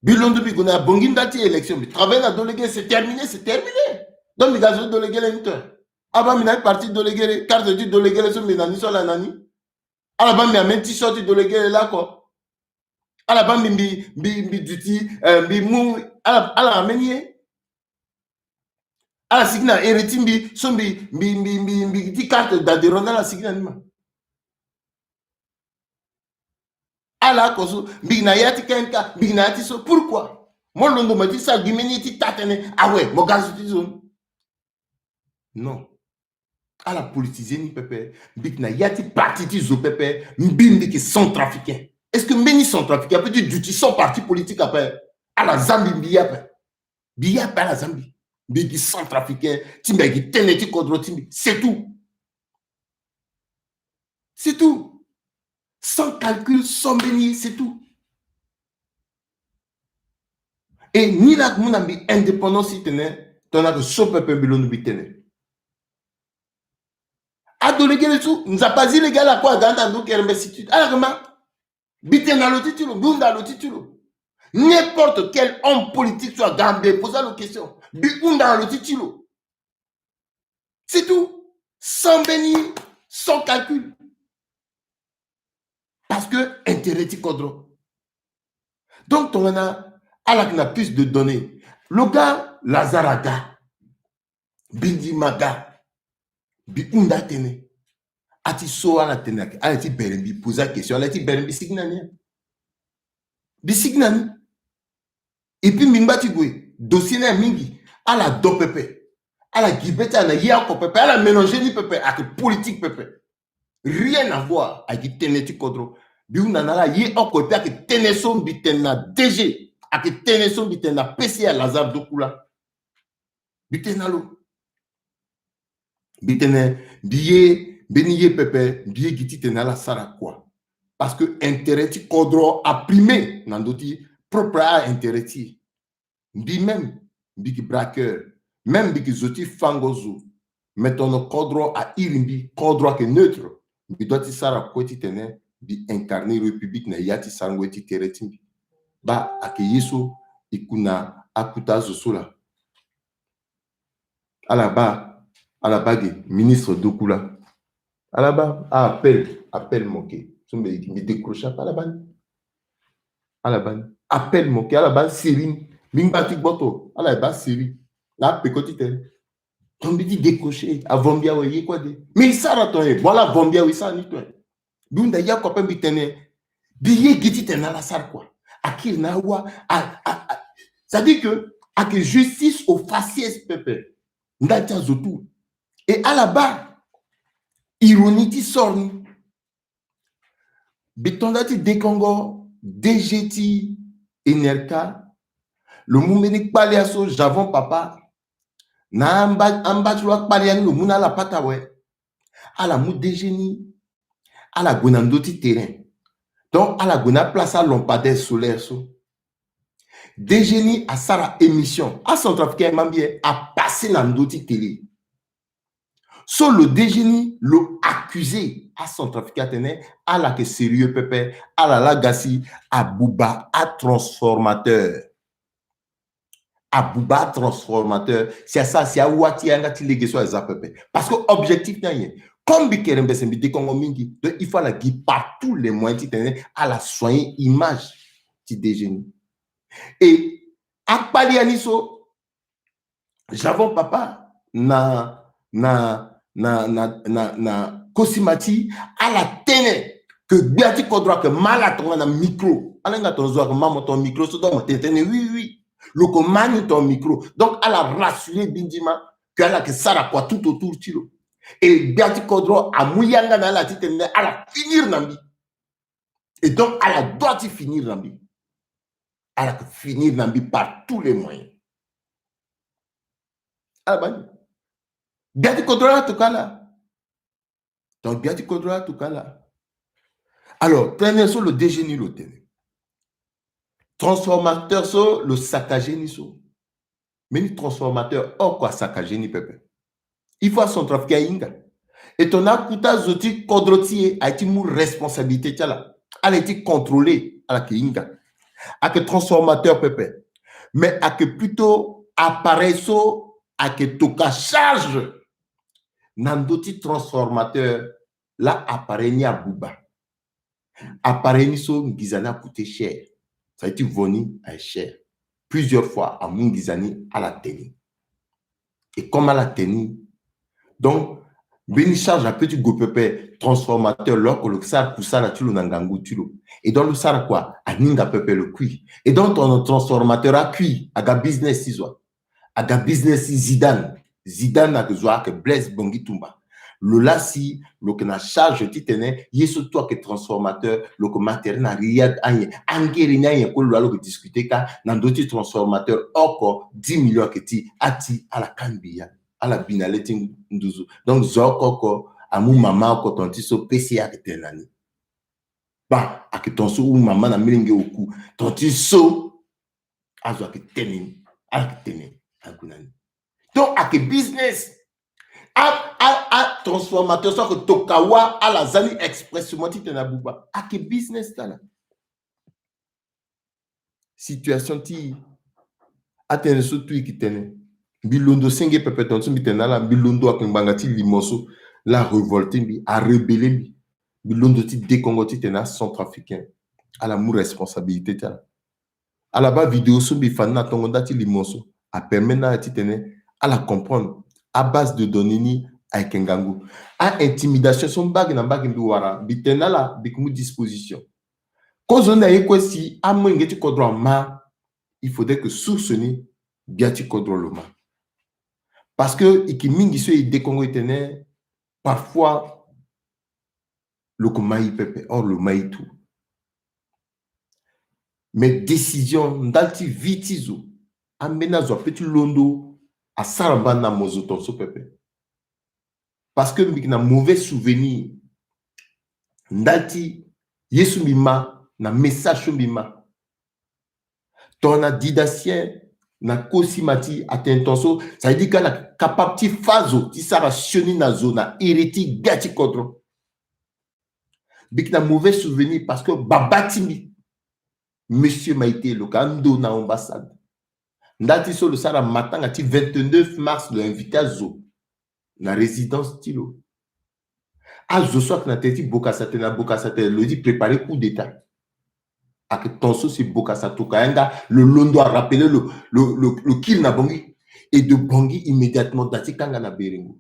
Mbi londo mbi gue na bongi nda ti élection. Mbi travailler na dolegele, c'est terminé, c'est terminé. Donc mbi ga zo ti dolegele ni to. Ala baa mbi na ni parti dolegele, carte ti dolegele so mbi na ni so ala na ni. Ala baa mbi ameni ti so ti dolegele laa oko. Ala baa mbi, mbi, mbi, mbi duti, eh, mbi mu, ala, ala ameni ye. Ala sigi na ere ti mbi so mbi, mbi, mbi, mbi, mbi ti carte d'adhérent ni ala sigi na ni ma. Ala oko so, mbi gi na ya ti K M K, mbi gi na ya ti so. Pourquoi? Mo londo mo ye ti sara gi mbeni ye ti taa tënë. Awe, mo ga zo ti zo ni. Non. Ala politiser ni pepe. Mbi gi na ya ti parti ti zo pepe. Mbi, mbi yeke centrafricain. Est-ce que mbeni centrafricain apeut ti duti sans parti politique ape? Ala za mbi, mbi ye ape. Mbi ye ape, ala za mbi. Mbi yeke centrafricain ti mbi, ayeke tënë ti kodro ti mbi. C'est tout. C'est tout. Sans calcul, sans mbeni, c'est tout. Et ni laa ayeke mu na mbi indépendance ti tene, tongana ayeke so pepe mbi londo mbi tene. Adolegele so, Nzapa azi lege ala kue aga anda ndo Kerembe Institute. Ala yeke ma. Mbi tene na lo ti ti lo, mbi hunda lo ti ti lo. N'importe quel homme politique so aga, mbi poser lo question. Mbi hunda na lo ti ti lo. C'est tout. Sans mbeni, sans calcul. Parce que intérêt ti kodro. Donc tongana ala yeke na plus de données. Lo ga, Lazare aga. Bindima aga. Mbi hunda tënë. A ti so ala tene, ala ti bere mbi poser question, ala ti bere mbi sigi na ni. Mbi sigi na ni. Et puis mbi ngba ti gue, dossier ni aye mingi. Ala do pepe. Ala gi be ti ala na ye oko pepe. Ala mélanger ni pepe, ayeke politique pepe. Rien à voir. Ayeke tënë ti kodro. Mbi hunda na ala ye oko, et puis ayeke tënë so mbi tene na D G. Ayeke tënë so mbi tene na P C A Lazare Dokula. Mbi tene na lo. Mbi tene, mbi ye, mbeni ye pepe, mbi ye gi titene ala sara kua. Parce que intérêt ti kodro a primer na ndö ti propre a-intérêt ti e. Mbi même, mbi yeke braqueur. Même mbi yeke zo ti fango zo. Mais tongana kodro a iri mbi, kodro ayeke neutre. Mbi doit ti sara kue titene mbi incarner République na ya ti sarango ye ti tere ti mbi. Baa ayeke ye so e ku na akuta azo so laa. Ala baa, ala baa ge, ministre Dokula. Ala baa, a appel, appel manqué. So mbi, mbi décrocher ape, ala baa ni. Ala baa ni. Appel manqué, ala baa ni série ni. Mbi ngba ti gboto, ala baa série. Na apeko ti tene. Donc mbi ti décrocher, avombi awe ye kue de. Mais e sara ton ye, bon ala vombi awe e sara ni ton ye. Mbi hunda ya kue ape mbi tene, mbi ye gi titene ala sara kua. Akiri na awa, a, a, a, c'est-à-dire que ayeke justice au faciès pepe. Nda ti azo tout. Et ala baa ironie ti sort ni. Mbi to nda ti dekongo D G ti Enerca, lo mu mbeni kpalia so, Javon Papa, na amba, amba ti lo akpalia ni lo mu na ala pata awe. Ala mu D G ni, ala gue na ndö ti terrain. Donc ala gue na aplace alampadaire solaire so. D G ni asara émission. A-Centrafricain aye ma mbi e, apasser na ndö ti télé. So lo D G ni lo accuser a-Centrafricain atene ala yeke sérieux pepe, ala laa ga si abuba a-transformateur. Abuba a-transformateur, si asara si awa ti yanga ti lege so aza pepe. Parce que objectif ni aye. Comme mbi kerembese, mbi dekongo mingi. Donc il faut ala gi par tous les moyens titene ala soigner image ti D G ni. Et akpalia ni so, Javon Papa na, na, na, na, na, na Kosimati, ala tene que gbia ti kodro ayeke ma ala tongana micro. Ala hinga tongana zo ayeke ma mo tongana micro so, donc mo tene tënë oui, oui. Lo yeke ma ni tongana micro. Donc ala rassurer Bindima que ala yeke sara kua tout autour ti lo. Et gbia ti kodro amu yanga na ala titene ala finir na mbi. Et donc ala doit ti finir na mbi. Ala yeke finir na mbi par tous les moyens. Ala baa ni. Gbia ti kodro laa atoka ala. Donc gbia ti kodro atuka ala. Alors tënë so lo D G ni lo tene, transformateur so lo saccagé ni so, mbeni transformateur oko asaccagé ni pepe. Il faut acentrafricain ahinga. E tongana akuta zo ti kodro ti e aye ti mu responsabilité ti ala. Ala ye ti contrôler, ala yeke hinga. Ayeke transformateur pepe. Mais ayeke plutôt appareil so ayeke toka charge na ndö ti transformateur. Laa appareil ni abuba. Appareil ni so nginza ni acoûté cher. Ça veut dire ti vo ni aye cher. Plusieurs fois amu nginza ni ala te ni. Et comme ala te ni, donc mbeni charge ape ti gue pepe. Transformateur lo oko lo sara kusala ti lo na ngangu ti lo. Et donc lo sara kua? Aninga pepe lo kui. Et donc ton transformateur akui, aga business ti zo. Aga business ti Zidane. Zidane ayeke zo ayeke Blaise Bangui Tumba. Lo laa si lo yeke na charge titene ye so tout ayeke transformateur, lo yeke ma tere na Riyad anyen. Angere ni anyen kue lo laa lo yeke discuter kâ na ndö ti transformateur oko dix millions ayeke ti, ati ala kangbi ya. Ala bi na le ti nduzu. Donc zo oko oko amu mama oko, ton ti so P C A ayeke tene na ni. Ba ayeke ton so amu mama na melenge oku, ton ti so azo ayeke tene ni, ala yeke tene ni, ague na ni. Donc ayeke business. A, a, a transformateur so ayeke toka wâ ala za ni expressement titene abuba. Ayeke business ti ala. Situation ti atënë so tout e yeke tene. Mbi londo senge pepe, ton so mbi tene na ala, mbi londo ayeke ngbanga ti limo so laa arévolté mbi, arebellé mbi. Mbi londo ti dekongo titene acentrafricain ala mu responsabilité ti ala. Ala baa vidéo so mbi fa ni na tongo nda ti limo so, apermettre na ala titene ala comprendre abase de données ni ayeke ngangu. Aintimidation so mbage na mbage mbi wara, mbi tene na ala mbi yeke mu disposition. Kozo ni na ye kue si amolenge ti kodro ama, il faudrait que source ni gbia ti kodro lo ma. Parce que e yeke mingi so e dekongo e tene parfois lo yeke ma e pepe, or lo ma e tout. Mais décision ndali ti vie ti zo, ambeni azo ape ti londo asara mbani na mo zo ton so pepe. Parce que mbi yeke na mauvais souvenir ndali ti ye so mbi ma na message so mbi ma. Tongana didacien na kosima ti atene ton so, ça veut dire que ala capable ti fâ zo ti sara sioni na zo na iri ti gbia ti kodro. Mbi yeke na mauvais souvenir parce que baba ti mbi, Monsieur Maïté, lo yeke ando na ambassade. Ndali ti so lo sara matanga ti vingt-neuf mars, lo invité azo na résidence ti lo. Azo so ayeke na tere ti Bokassa tene, na Bokassa tene lo ye ti préparer coup d'état. Ayeke ton so si Bokassa toka yanga, lo londo arappeler lo, lo, lo, lo kiri na Bangui. Et de Bangui immédiatement da ti kanga na Berengo.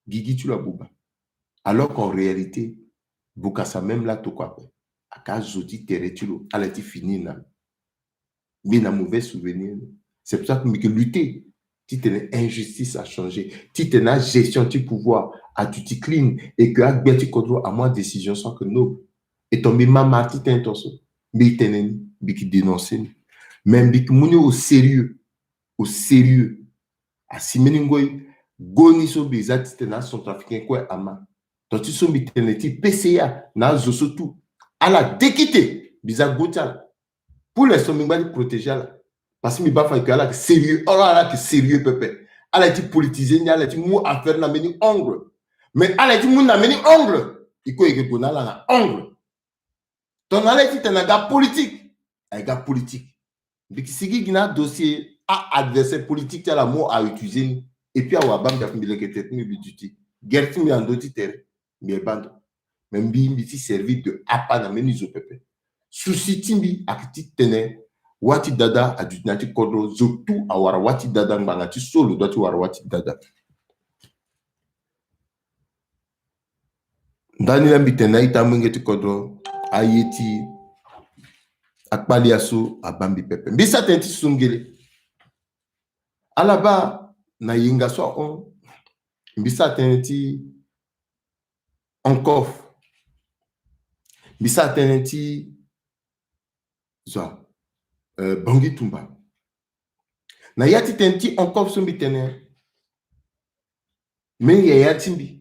Gigi ti lo abuba. Alors qu'en réalité Bokassa même laa tokua ape. Ayeke azo ti tere ti lo ala ye ti finir na lo. Mbi na mauvais souvenir. C'est pour ça que mbi yeke lutter titene injustice achangé, titene agestion ti pouvoir aduti clean, et que agbia ti kodro amu adécision so ayeke noble. Et ton mbi ma mara ti tene ton so, mbi tene ni, mbi yeke dénoncer ni. Mais mbi yeke mu ni au sérieux. Au sérieux. Asi mbeni ngoi, goni so mbi za titene acentrafricain kue ama. Ton ti so mbi tene ti P C A na azo so tout, ala dekite, mbi za go ti ala. Pour l'instant mbi ngba ti protéger ala. Parce que mbi baa fa que ala yeke sérieux, or ala yeke sérieux pepe. Ala ye ti politiser ni, ala ye ti mu affaire na mbeni angle. Mais ala ye ti mu na mbeni angle, e kue e yeke gue na ala na angle. Tongana ala ye ti tene aga politique, aga politique. Mbi yeke sigi gi na adossier a-adversaire politique ti ala mo a utiliser ni. Et puis awara baa mbi, mbi leke tere ti mbi, mbi duti. Guerre ti mbi na ndö ti tere, mbi ye baa ndo. Mais mbi, mbi ti servir de appât na mbeni zo pepe. Souci ti mbi ayeke ti tene wâ ti dada aduti na ya ti kodro, zo tout awara wâ ti dada ngbanga ti so lo doit ti wara wâ ti dada. Ndani laa mbi tene na ita molenge ti kodro, aye ti akpale aso abaa mbi pepe. Mbi sara tënë ti sungele. Ala baa na yenga so ahon, mbi sara tënë ti Ankof. Mbi sara tënë ti zo, euh, Bangui Tumba. Na ya ti tënë ti Ankof so mbi tene, me yaya ti mbi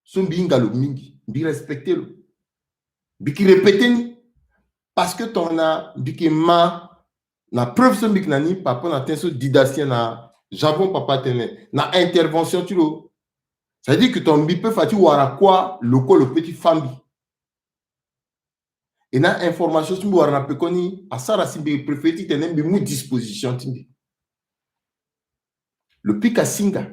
so mbi hinga lo mingi, mbi respecte lo. Mbi ki répéter ni. Parce que tongana mbi ki ma na preuve so mbi ki na ni par rapport na tënë so Didasien na Javon Papa atene na intervention ti lo. C'est-à-dire que tongana mbi peut fa ti wara kuâ, lo kue lo peut ti fâ mbi. Et na information so mbi wara na pekoni asara si mbi préféré titene mbi mu disposition ti mbi. Lo pika singa.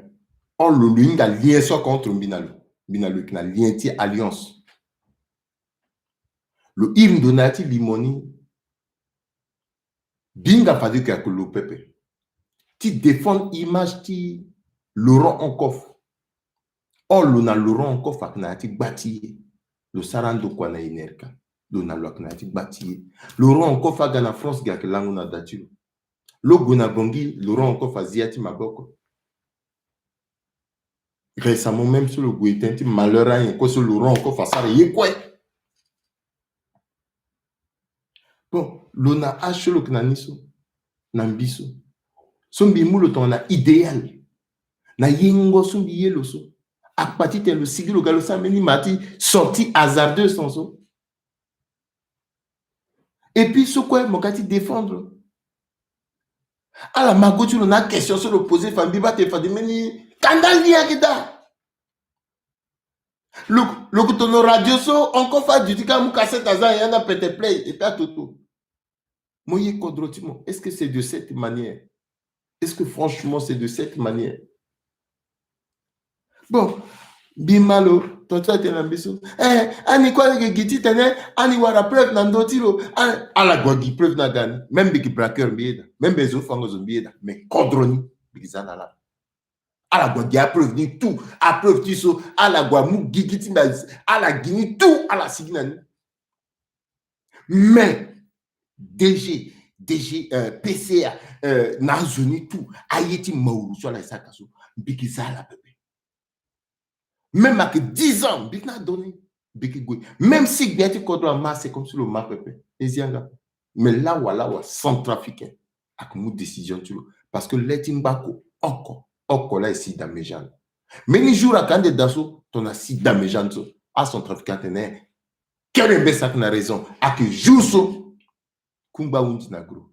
Or lo, lo hinga lien so ake entre mbi na lo. Mbi na lo yeke na lien ti alliance. Lo iri ndo na ya ti limo ni. Mbi hinga fade yeke ake lo pepe ti défendre image ti Laurent Onkof. Or lo na Laurent Onkof ake na ya ti gba ti ye. Lo sara ndokua na Enerca. Lo na lo ake na ya ti gba ti ye. Laurent Onkof aga na France, gi ake lango na da ti lo. Lo gue na Bangui, Laurent Onkof azi ya ti maboko. Récemment même so lo gue tënë ti malheur anyen kue so Laurent Onkof asara ye kue. Bon, lo na âge so lo yeke na ni so, na mbi so, so mbi mu lo tongana idéal na yengo so mbi ye lo so, akpa titene lo sigi lo ga lo sara mbeni ma ti sortie hasardeuse ton so. Et puis so kue mo ga ti défendre. Ala mago ti lo na question so lo poser fa mbi baa tene fade mbeni kanda lien ayeke daa. Lo, lo yeke tono radio so Onkof aduti ka amu cassette aza na ya ni apete play et puis atoto. Mo ye kodro ti mo, est-ce que c'est de cette manière? Est-ce que franchement c'est de cette manière? Bon, mbi ma lo, ton ti atene na mbi so, eh, ani kue ayeke gi titene ani wara preuve na ndö ti lo. Ah, ala gue gi preuve na ga ni. Même mbi gi braqueur mbi yeda, même mbi zo fango zo mbi yeda, mais kodro ni mbi gi za na ala. Ala gue gi apreuve ni tout, apreuve ti so, ala gue amu gigi ti mbi, ala gi ni tout, ala sigi na ni. Mais D G, D G, euh, P C A, euh, na azo ni tout, aye ti mauru so ala ye saka so, mbi ki za ala pepe. Même ayeke dix ans mbi ki na donné, mbi ki gue. Même si gbia ti kodro ama, c'est comme si lo ma pepe. E zi yanga. Mais lawa lawa centrafricain ayeke mu décision ti lo. Parce que le ti ngbako oko oko la e si dameja lo. Mbeni jour ayeke ande daa so tongana si dameja ni so, acentrafricain atene, kere mbe saki na raison, ayeke jour so kungba ahunzi na gro.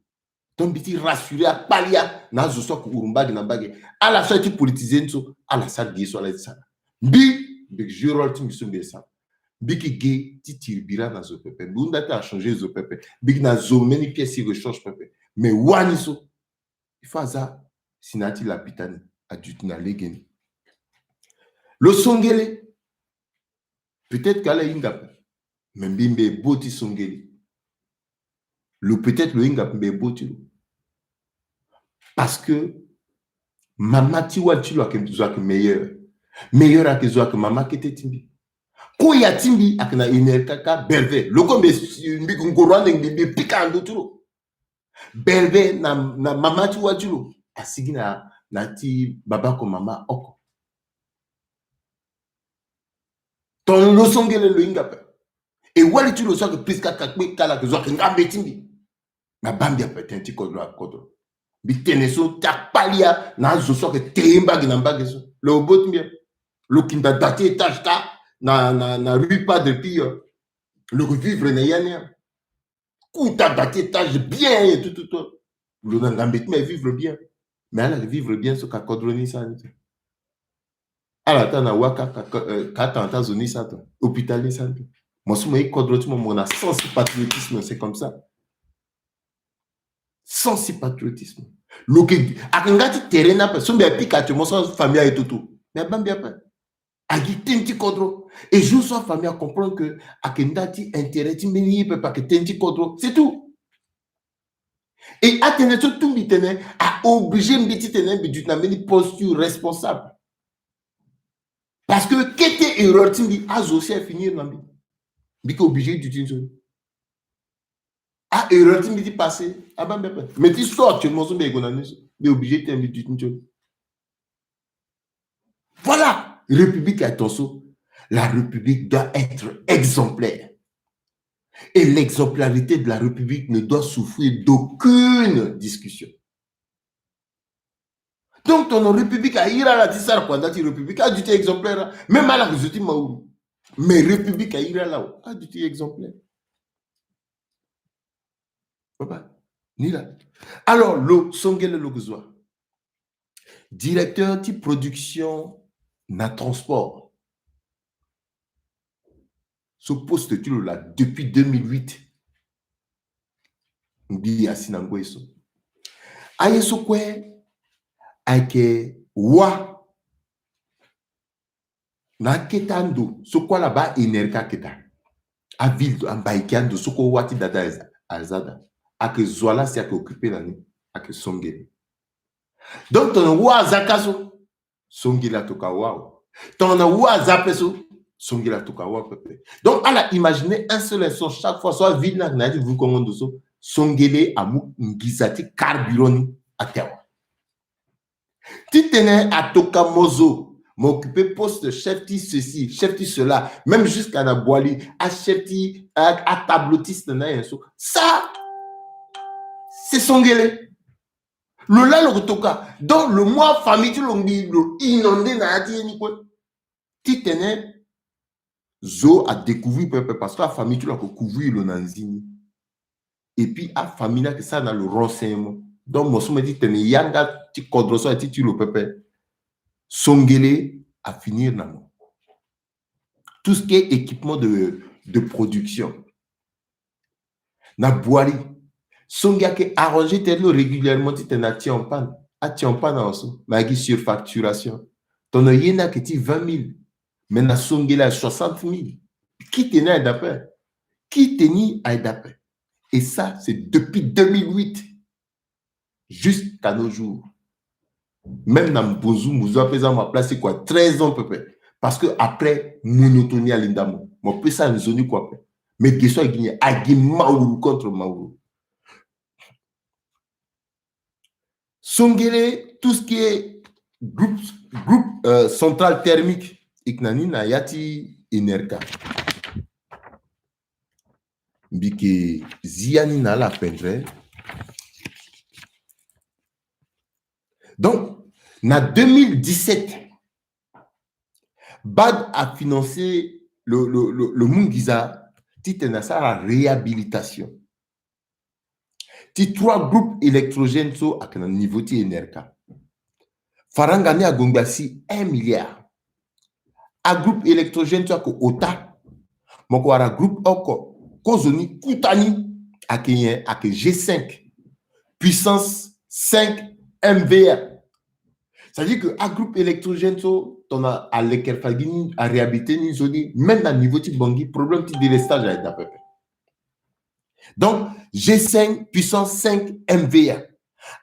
Donc mbi ti rassurer akpalia na azo so ayeke huru mbage na mbage. Ala so aye ti politiser ni so, ala sara gi ye so ala ye ti sara. Mbi, mbi yeke jouer rôle ti mbi so mbi ye sara. Mbi yeke ge ti tiri bira na zo pepe. Mbi hunda ti achanger zo pepe. Mbi yeke na zo mbeni pièce ti rechange pepe. Mais wani so, il faut aza si na ya ti lapita ni, aduti na legeni. Lo songele. Peut-être que ala hinga ape, mais mbi mbi e bo ti songeli. Lo peut-être lo hinga ape, mbi e bo ti lo. Parce que mama ti wali ti lo ayeke zo ayeke meilleur. Meilleur ayeke zo ayeke mama kete ti mbi. Koya ti mbi ayeke na Enerca, Bellevue. Lo kue mbi, mbi ngoro ande mbi, mbi pika na ndö ti lo. Bellevue na, na mama ti wali ti lo asigi na, na ti baba oko mama oko. Tongana lo songele lo hinga ape. E wali ti lo so ayeke Prisca Kakpe, kala ayeke zo ayeke ngambe ti mbi. Na baa mbi ape tënë ti kodro akodro. Mbi tene so ti akpalia na azo so ayeke te ye mbage na mbage so. Lo bo ti mbi ape. Lo kinda da ti étage ka na, na, na rue Padre Pio. Lo yeke vivre na ya ni ape. Kota da ti étage bien et tout, tout, tout. Lo na ngambe ti mbi vivre bien. Mais ala vivre bien so ka kodro ni sara ni so. Ala ta na waka ka, ka, eh, ka tanga ti azo ni sara to. Hôpital ni sara ni to. Mo so mo ye kodro ti mo, mo na sens ti patriotisme, c'est comme ça. Sens ti patriotisme. Lo yeke, ayeke nga ti tere ni ape. So mbi apika actuellement so famille aye toto. Mais abaa mbi ape. Ayeke tënë ti kodro. Et jour so afamille acomprendre que ayeke nda ti intérêt ti mbeni ye pepe ayeke tënë ti kodro. C'est tout. Et atene so tout mbi tene, a obligé mbi titene mbi duti na mbeni posture responsable. Parce que kete erreur ti mbi, azo si afinir na mbi. Mbi yeke obligé duti ni so. A erreur ti mbi ti passé, abaa mbi ape. Mais ti so actuellement so mbi yeke gue na ni so, mbi obligé ti mbi duti ni so. Voilà, République aye ton so. La République doit être exemplaire. Et l'exemplarité de la République ne doit souffrir d'aucune discussion. Donc ton nom république a ira la ti sara kua nda ti république a du ti exemplaire la. Même ala ke zo ti mauru. Mais république a ira la o a du ti exemplaire. Papa, ni la. Alors lo songele lo ke zo wa. Directeur ti production na transport. So poste ti lo la depuis deux mille huit. Ngbi asi na ngoi so. Aye so kue ayeke wa na akete ando so kue ala baa Enerca akete. Aville ambaiki ando so kue wa ti dada aza daa. Ayeke zo ala si ayeke occupe na ni. Ayeke songele. Donc tongana wa aza ka so, songele atoka wa o. Tongana wa aza pe so, songele atoka wa pepe. Donc ala imagine un seul instant chaque fois so aville ni ayeke na ya ti vukongo ndo so, songele amu ngiza ti carburant ni ate awa. Titene atoka mo zo, mo occupe poste chef ti ceci, chef ti cela, même jusqu'à na boili achef ti atablotiste na ye so. Ça c'est songele. Lo la lo ke toka. Donc lo mu afamille ti lo ngbi lo inonde na ya ti ye ni kue. Titene zo adécouvrir pepe parce que afamille ti lo ake couvrir lo na nzini. Et puis afamille ni ake sara na lo renseignement. Donc mo so me titene yanga ti kodro so aye ti ti lo pepe, songele afinir na mo. Tout ce qui est équipement de, de production na boili. Songele ayeke arranger tënë ti lo régulièrement titene atie en panne. Atie en panne awa so me ayeke gi surfacturation. Tongana ye ni ayeke ti vingt mille, mais na songele ayeke soixante mille. Kite ni ayeke daa ape. Kite ni ayeke daa ape. Et ça c'est depuis deux mille huit jusqu'à nos jours. Même na mbunzu, mbunzu ape eza ma place ti kua treize ans pepe. Parce que après monotonie alinda mo. Mo pe sara nzoni kua ape. Mais ge so agi nyen? Agi mauru contre mauru. Songele tout ce qui est groupe, groupe euh, central thermique, e ke na ni na ya ti Enerca. Mbi ke zi ya ni na ala pendre. Donc na deux mille dix-sept, bad a financé le, le, le, le mu ngiza titene asara réhabilitation ti trois groupes électrogènes so ayeke na niveau ti Enerca. Faranga ni ague ngba si un milliard. Agroupe électrogène so ayeke ota. Mo yeke wara groupe oko, kozoni kuta ni ayeke nyen? Ayeke G cinq puissance cinq M V A. C'est-à-dire que agroupe électrogène so tongana alekere fa gi ni, aréhabilité ni nzoni, même na niveau ti Bangui problème ti délestage ayeke daa pepe. Donc G cinq puissance cinq M V A.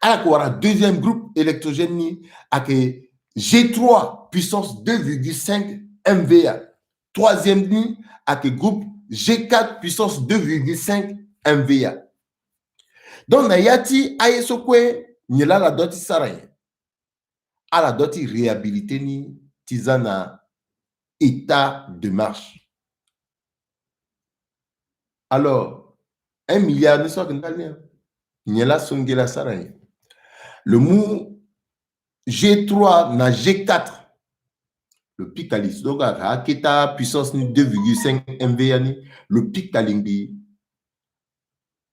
Ala yeke wara deuxième groupe électrogène ni ayeke G trois puissance deux virgule cinq M V A. Troisième ni ayeke groupe G quatre puissance deux virgule cinq M V A. Donc na ya ti aye so kue, nyen laa ala doit ti sara nyen? Ala doit ti réhabilité ni ti za na état de marche. Alors un milliard ni so ayeke ndali ni. Nyen laa songele asara nyen? Lo mu G trois na G quatre. Lo pika li so, donc ayeke akete apuissance ni deux virgule cinq M V A ni. Lo pika li ngbii,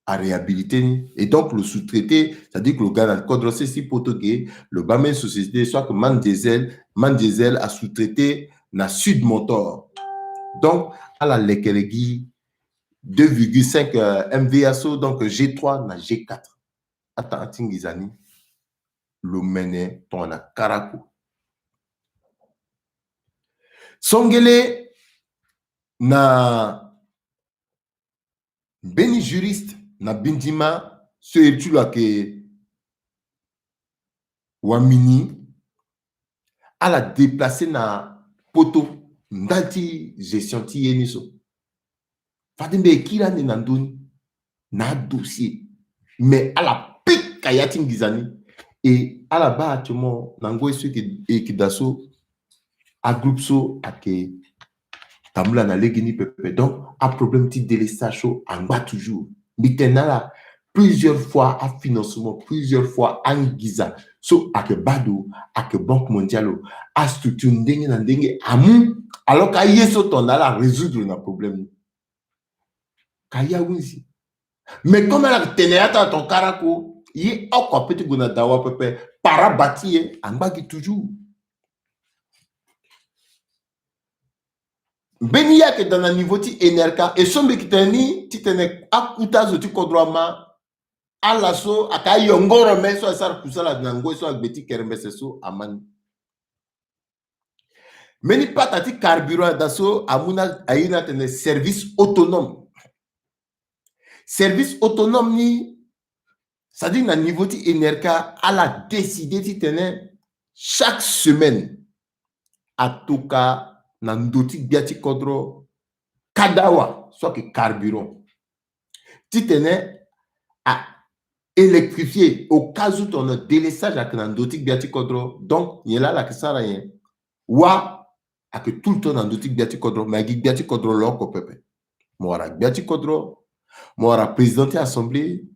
aréhabilité ni. Et donc lo sous-traité, c'est-à-dire que lo ga na kodro sese ti poto ge, lo baa même société so ayeke Man Diesel, Man Diesel asous-traité na Sud Motor. Donc ala lekere gi deux virgule cinq euh, M V A so, donc G trois na G quatre. Atanga ti nginza ni, lo mene tongana karako. Songele na mbeni juriste na Bindima so iri ti lo ayeke Wamini, ala déplacer na poto ndali ti gestion ti ye ni so. Fade mbi yeke kiri ande na ndö ni na adossier. Mais ala pika ya ti nginza ni. E ala baa actuellement na ngoi so e yeke daa so, agroupe so ayeke tambula na lege ni pepe. Donc aproblème ti délestage so angba toujours. Mbi tene na ala, plusieurs fois afinancement, plusieurs fois angiza. So ayeke bado, ayeke Banque Mondiale, astructure ndenge na ndenge amu. Alors que aye so ton na ala arésoudre na problème ni. Ka ye awinzi. Mais comme ala yeke tene ya ti ala ton kara ko, ye oko ape ti gue na dawa pepe, para bâti ye angba gi toujours. Mbeni ye ayeke daa na niveau ti Enerca, e so mbi yeke tene ni titene akuta zo ti kodro ama, ala so ayeke ayongoro me so asara kusala na ngoi so agbe ti kerembese so ama ni. Mbeni pata ti carburant daa so amu na aye ni atene service autonome. Service autonome ni, c'est-à-dire na niveau ti Enerca, ala décide titene chaque semaine atoka na ndo ti gbia ti kodro kadawa so ayeke carburant, titene a électrifier au cas où ton délestage ayeke na ndo ti gbia ti kodro. Donc nyen laa ala yeke sara nyen? Wâ ayeke tout le temps na ndo ti gbia ti kodro, mais agi gbia ti kodro lo oko pepe. Mo wara gbia ti kodro, mo wara président ti assemblée,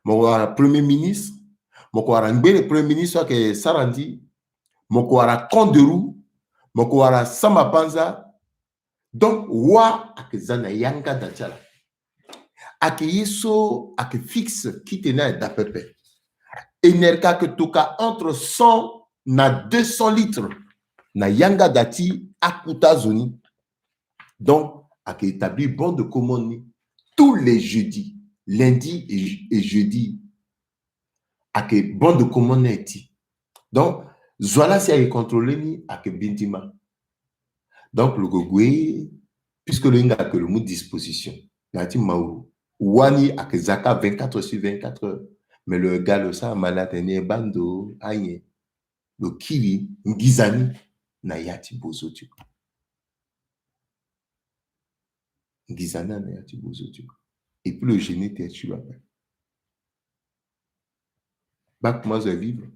mo wara premier ministre, mo ko wara ngbene premier ministre so ayeke Sarandi, mo ko wara Kanderou, mo ko wara Samba Panza. Donc wâ ayeke za na yanga da ti ala. Ayeke ye so ayeke fixe, kite ni ayeke daa pepe. Enerca ayeke toka entre cent na deux cents litres na yanga da ti akuta zo ni. Donc ayeke établir bon de commande ni tous les jeudis, lundi et, et jeudi. Ayeke bon de commande ni aye ti. Donc zo ala si ayeke contrôler ni ayeke Bindima. Donc lo ke gue, puisque lo hinga ayeke lo mu disposition na ya ti Mauru. Wani ayeke za kâ vingt-quatre sur vingt-quatre heures. Mais lo ga lo sara mala atene ni e baa ndo anyen. Lo kiri ngiza ni na ya ti bozo ti lo. Ngiza ni na ya ti bozo ti lo. Et puis lo gêner terre ti lo ape. Baa comment zo vivre.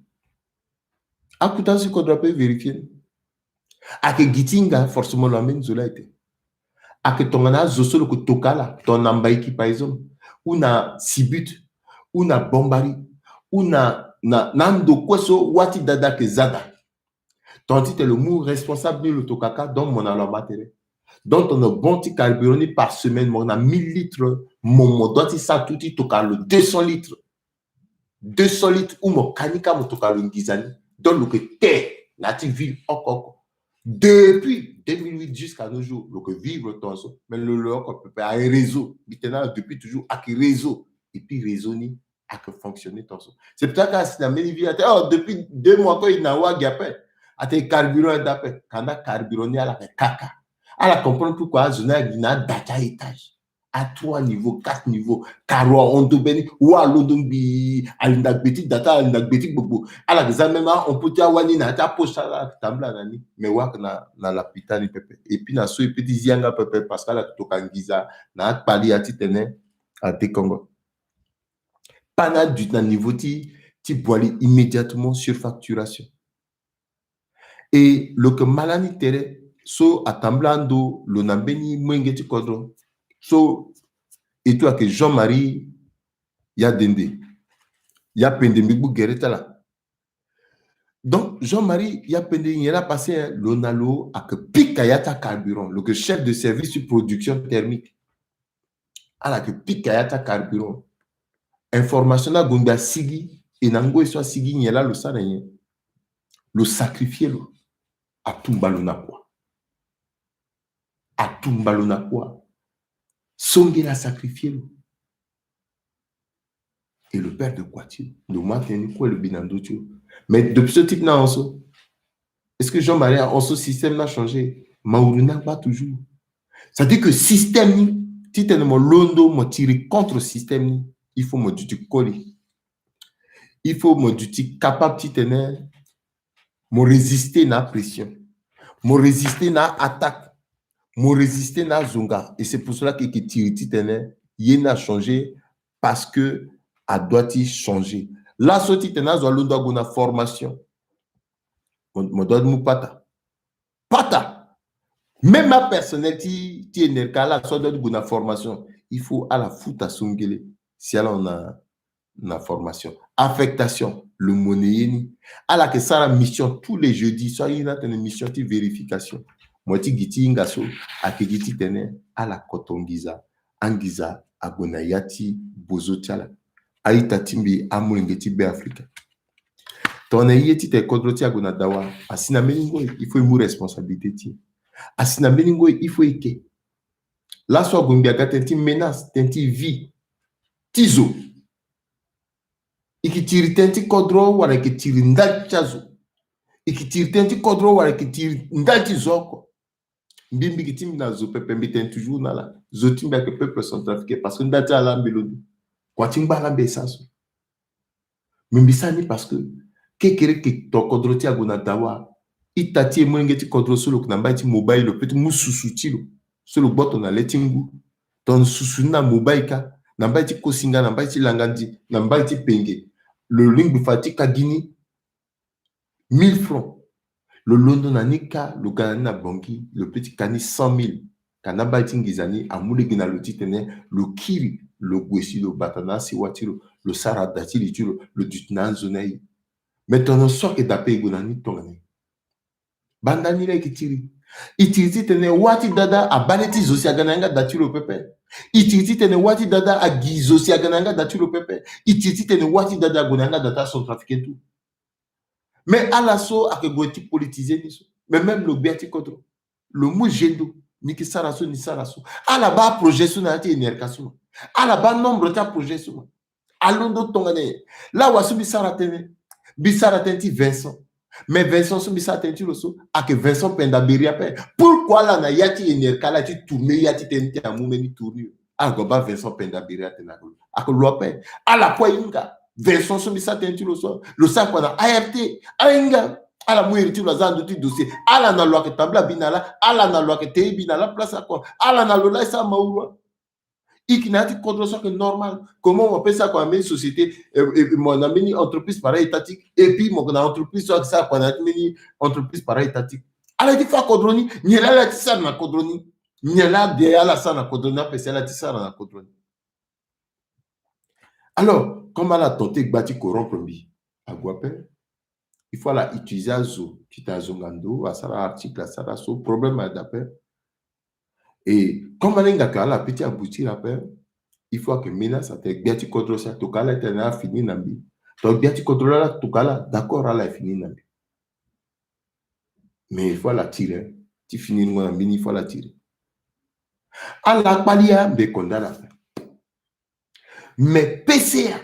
Akuta so kodro ape vérifier ni. Ayeke gi ti hinga forcément lo ambeni zo laa ete. Ayeke tongana azo so lo ke toka ala, tongana na Mbaiki par exemple, ou na Sibut, ou na Bombari, ou na, na, na ando kue so wâ ti dada ayeke za daa. Tongana titene lo mu responsable ni lo toka kâ, donc mo na lo ama tere. Donc tongana bon ti carburant ni par semaine mo na mille litres, mo, mo doit ti sara tout ti toka lo deux cents litres. Deux cents litres ou mo ka ni kâ mo toka lo ngiza ni. Donc lo ke te na ya ti ville oko oko. Depuis deux mille huit jusqu'à nos jours lo ke vivre tongaso. Mais lo, lo oko pepe ayeke réseau. Mbi tene na lo depuis toujours ayeke réseau. Et puis réseau ni ayeke fonctionner tongaso. C'est pour ça que asi na mbeni ville atene, oh, depuis deux mois kue e na wâ gi ape. Atene carburant aye daa ape. Kanda carburant ni ala yeke kaka. Ala comprendre pourquoi azo ni ayeke gi na ada ti a-étage. A trois niveaux, quatre niveaux, carreau ahon ndo mbeni, wâ alondo ngbii, alinda gbe ti da ti ala, alinda gbe ti gbogbo. Ala yeke za même ahon peut ti awâ ni na ya ti apoche ti ala, ala yeke tambula na ni. Mais wâ ayeke na, na lapita ni pepe. Et puis na so e peut ti zi yanga pepe parce que ala yeke toka ngiza na akpali ya titene adekongo. Panne aduti na niveau ti, ti Boali immédiatement, surfacturation. Et lo yeke ma lani tere so atambula ando lo na mbeni molenge ti kodro so e tou ayeke Jean-Marie Yadende. Ya pende mbi gbu gere ti ala. Donc Jean-Marie Yadende, nyen laa passé, hein, lo na lo ayeke pika ya ti acarburant, lo yeke chef de service ti production thermique. Ala yeke pika ya ti acarburant. Information ni ague ngbe asigi, e na ngoi so asigi, nyen laa lo sara nyen? Lo sacrifier lo. Atumba lo na kua. Atumba lo na kua. Songela asacrifier lo. Et lo perdre kua ti lo. Lo mu atene ni kue lo bi na ndö ti lo. Mais depuis ce type ni ahon so, est-ce que Jean-Marie ahon so système ni achangé? Mauru ni angba toujours. C'est-à-dire que système ni, titene mo londo mo tiri contre système ni, il faut mo duti koli. Il faut mo duti capable titene mo résister na pression, mo résister na attaque, mo résister na zonga. Et c'est pour cela que e yeke tiri titene ye ni achangé, parce que adoit ti changer. Laso titene azo alondo ague na formation, mo, mo doit ti mu pata. Pata. Même apersonnel ti, ti Enerca, ala so adoit ti gue na formation, il faut ala futa songele si ala hon na na formation. Affectation, lo mene ye ni. Ala yeke sara mission tous les jeudis, so aye ni atene mission ti vérification. Mo ti gi ti hinga so ayeke gi titene ala koto nginza, anginza ague na ya ti bozo ti ala. A-ita ti mbi, amolenge ti Beafrika, tongana e ye titene kodro ti e ague na dawa, asi na mbeni ngoi il faut e mu responsabilité ti e. Asi na mbeni ngoi il faut e ke. Laso ague ngbi aga tënë ti menace, tënë ti vie ti zo. E ke tiri tënë ti kodro wala e ke tiri ndali ti azo? E ke tiri tënë ti kodro wala e ke tiri ndali ti zo oko? Mbi, mbi gi ti mbi na zo pepe, mbi tene toujours na ala, zo ti mbi ayeke peuple centrafricain, parce que ndali ti ala la mbi londo. Kua ti ngba la mbi e sara so. Mais mbi sara ni parce que kekereke tongana kodro ti e ague na dawa, ita ti e, molenge ti kodro so lo yeke na mbai ti mobile, lo peut ti mu susu ti lo so lo gboto na le ti ngu. Tongana susu ni na mobile kâ, na mbai ti kosinga, na mbai ti langa ndi, na mbai ti penge, lo lingbi fa ti ka gi ni mille francs. Lo londo na ni kâ, lo ga na ni na Bangui, lo peut ti ka ni cent mille. Ka na mbai ti nginza ni amu lege na lo titene lo kiri, lo gue si lo bata na asewa ti lo, lo sara da ti li ti lo, lo duti na anzoni aye. Mais tongana so ayeke da ape, e gue na ni tongana nyen? Banda ni la e ke tiri. E tiri titene wâ ti dada abale ti zo si aga na yanga da ti lo pepe. E tiri titene wâ ti dada agi zo si aga na yanga da ti lo pepe. E tiri titene wâ ti dada ague na yanga da ti acentrafricain tout. Mais ala so ayeke gue ti politiser ni so. Mais même lo gbia ti kodro, lo mu gendo, ni ke sara so, ni sara so. Ala bâ aprojet so na ya ti Enerca so ma. Ala bâ nombre ti aprojet so ma. Alondo tongana nyen? La wa so mbi sara tënë, mbi sara tënë ti Vincent. Mais Vincent so mbi sara tënë ti lo so, ayeke Vincent Penda Beri ape. Pourquoi ala na ya ti Enerca, ala ti tourner ya ti tënë ti amu mbeni tournure? Ala gue bâ Vincent Penda Beri atene ayeke lo, ayeke lo ape. Ala kue ahinga. Vincent so mbi sara tënë ti lo so, lo sara kua na A R T. Ala hinga. Ala mu iri ti lo aza na ndö ti dossier. Ala na lo ayeke tambula bi na la. Ala na lo ayeke te bi na la place akua. Ala na lo la e sara mauru. E yeke na ya ti kodro so ayeke normal. Comment mo peut sara kua na mbeni société, eh, eh, mo na mbeni entreprise para-étatique, et puis mo yeke na entreprise so ayeke sara kua na ya ti mbeni entreprise para-étatique? Ala ti fâ kodro ni. Nyen la ala ti sara na kodro ni? Nyen la de ala sara na kodro ni ape si ala ti sara na kodro ni? Alors, comme ala tenter gba ti corrompre mbi, ague ape. Il faut ala utiliser azo, titene azonga ndo, asara article, asara so, problème ayeke da ape. Et comme ala hinga ke ala peut ti aboutir ape, il faut ayeke menace atene gbia ti kodro si atokua ala titene afini na mbi. Donc gbia ti kodro la la tokua ala, d'accord, ala fini na mbi. Mais il faut ala tire, hein. Ti fini ni ngo na mbi ni, il faut ala tire. Ala kpali ya mbi condamné ala ape. Mais P C A,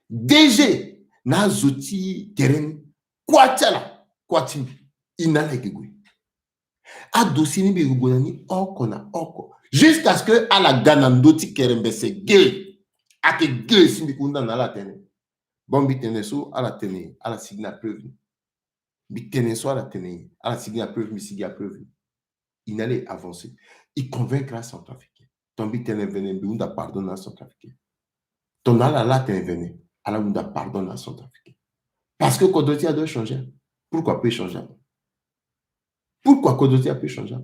D G na azo ti tere ni, kua ti ala, kua ti mbi, e na ala e ke gue. Adossier ni mbi ke gue na ni oko na oko. Jusqu'à ce que ala ga na ndö ti kerembese ge. Ayeke ge si mbi ke hunda na ala tënë. Bon, mbi tene so ala tene, ala sigi na preuve ni. Mbi tene so ala tene, ala sigi na preuve, mbi sigi na preuve. E na ala e avancer. E convaincre acentrafricain. Tongana mbi tene vene, mbi hunda pardon na acentrafricain. Tongana ala la tene vene, ala hunda pardon na acentrafricain. Parce que kodro ti e adoit changer. Pourquoi apeut changer? Pourquoi kodro ti e apeut changer?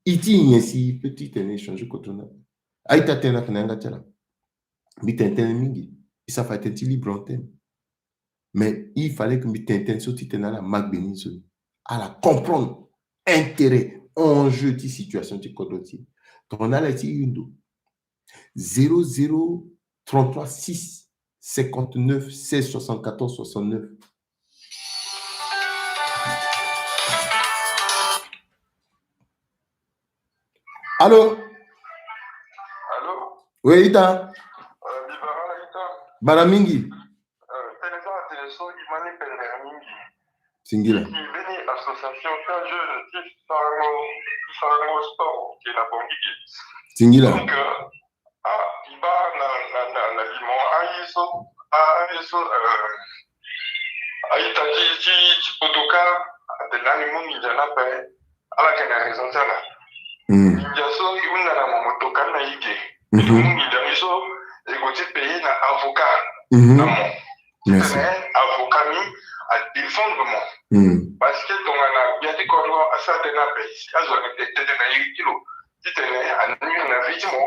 E ti nyen si e peut ti tene e changer kodro ni? A-ita tene ayeke na yanga ti ala. Mbi tene tënë mingi. E sara fa e tene ti libre antenne. Mais il fallait que mbi tene tënë so titene ala ma gbe ni so, ala comprendre intérêt, enjeu ti situation ti kodro ti e. Tongana ala ti hinga ndo, zéro zéro trente-trois six cinquante-neuf seize soixante-quatorze soixante-neuf. Allô? Allô? Oui, ita. Euh, mbi bara ala ita. Bara mingi. Euh, tënë so atene so e ma ni pendere mingi. Singila. Ti mbeni association ti ajeune ti sarango, ti sarango sport ti na Bangui ge. Singila. Donc, euh, ah, e baa na, na, na, na limo aye so, ah, aye so, euh, a-ita ti, ti, ti poto kâ, atene lani mu nginza ni ape, ala yeke na raison ti ala. Mm. Nginza so e hunda na mo, mo toka ni na e ge. Mhm. E mu nginza ni so, e gue ti payer na avocat, mhm, na mo. Merci. Titene avocat ni adéfendre mo. Mm. Parce que tongana gbia ti kodro asara tënë ape, si azo ayeke tene na iri ti lo titene anuire na vie ti mo,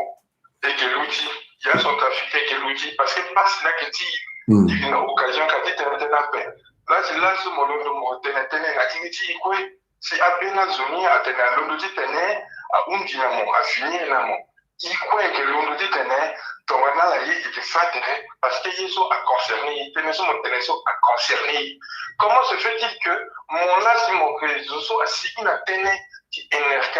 e ke luti. Ya centrafricain ayeke luti parce que pasi ni ayeke ti e. Hmm. E yeke na occasion ka ti tene tënë ape. Laa si laso mo londo mo tene tënë na ti ni ti e kue. Si abe ni azo ni atene alondo titene ahunzi na mo, afinir na mo, e kue ayeke londo titene tongana ala ye e yeke fa tere, parce que ye so aconcerné e, tënë so mo tene so aconcerné e. Comment se fait-il que mo laa si mo yeke zo so asigi na tënë ti N R K,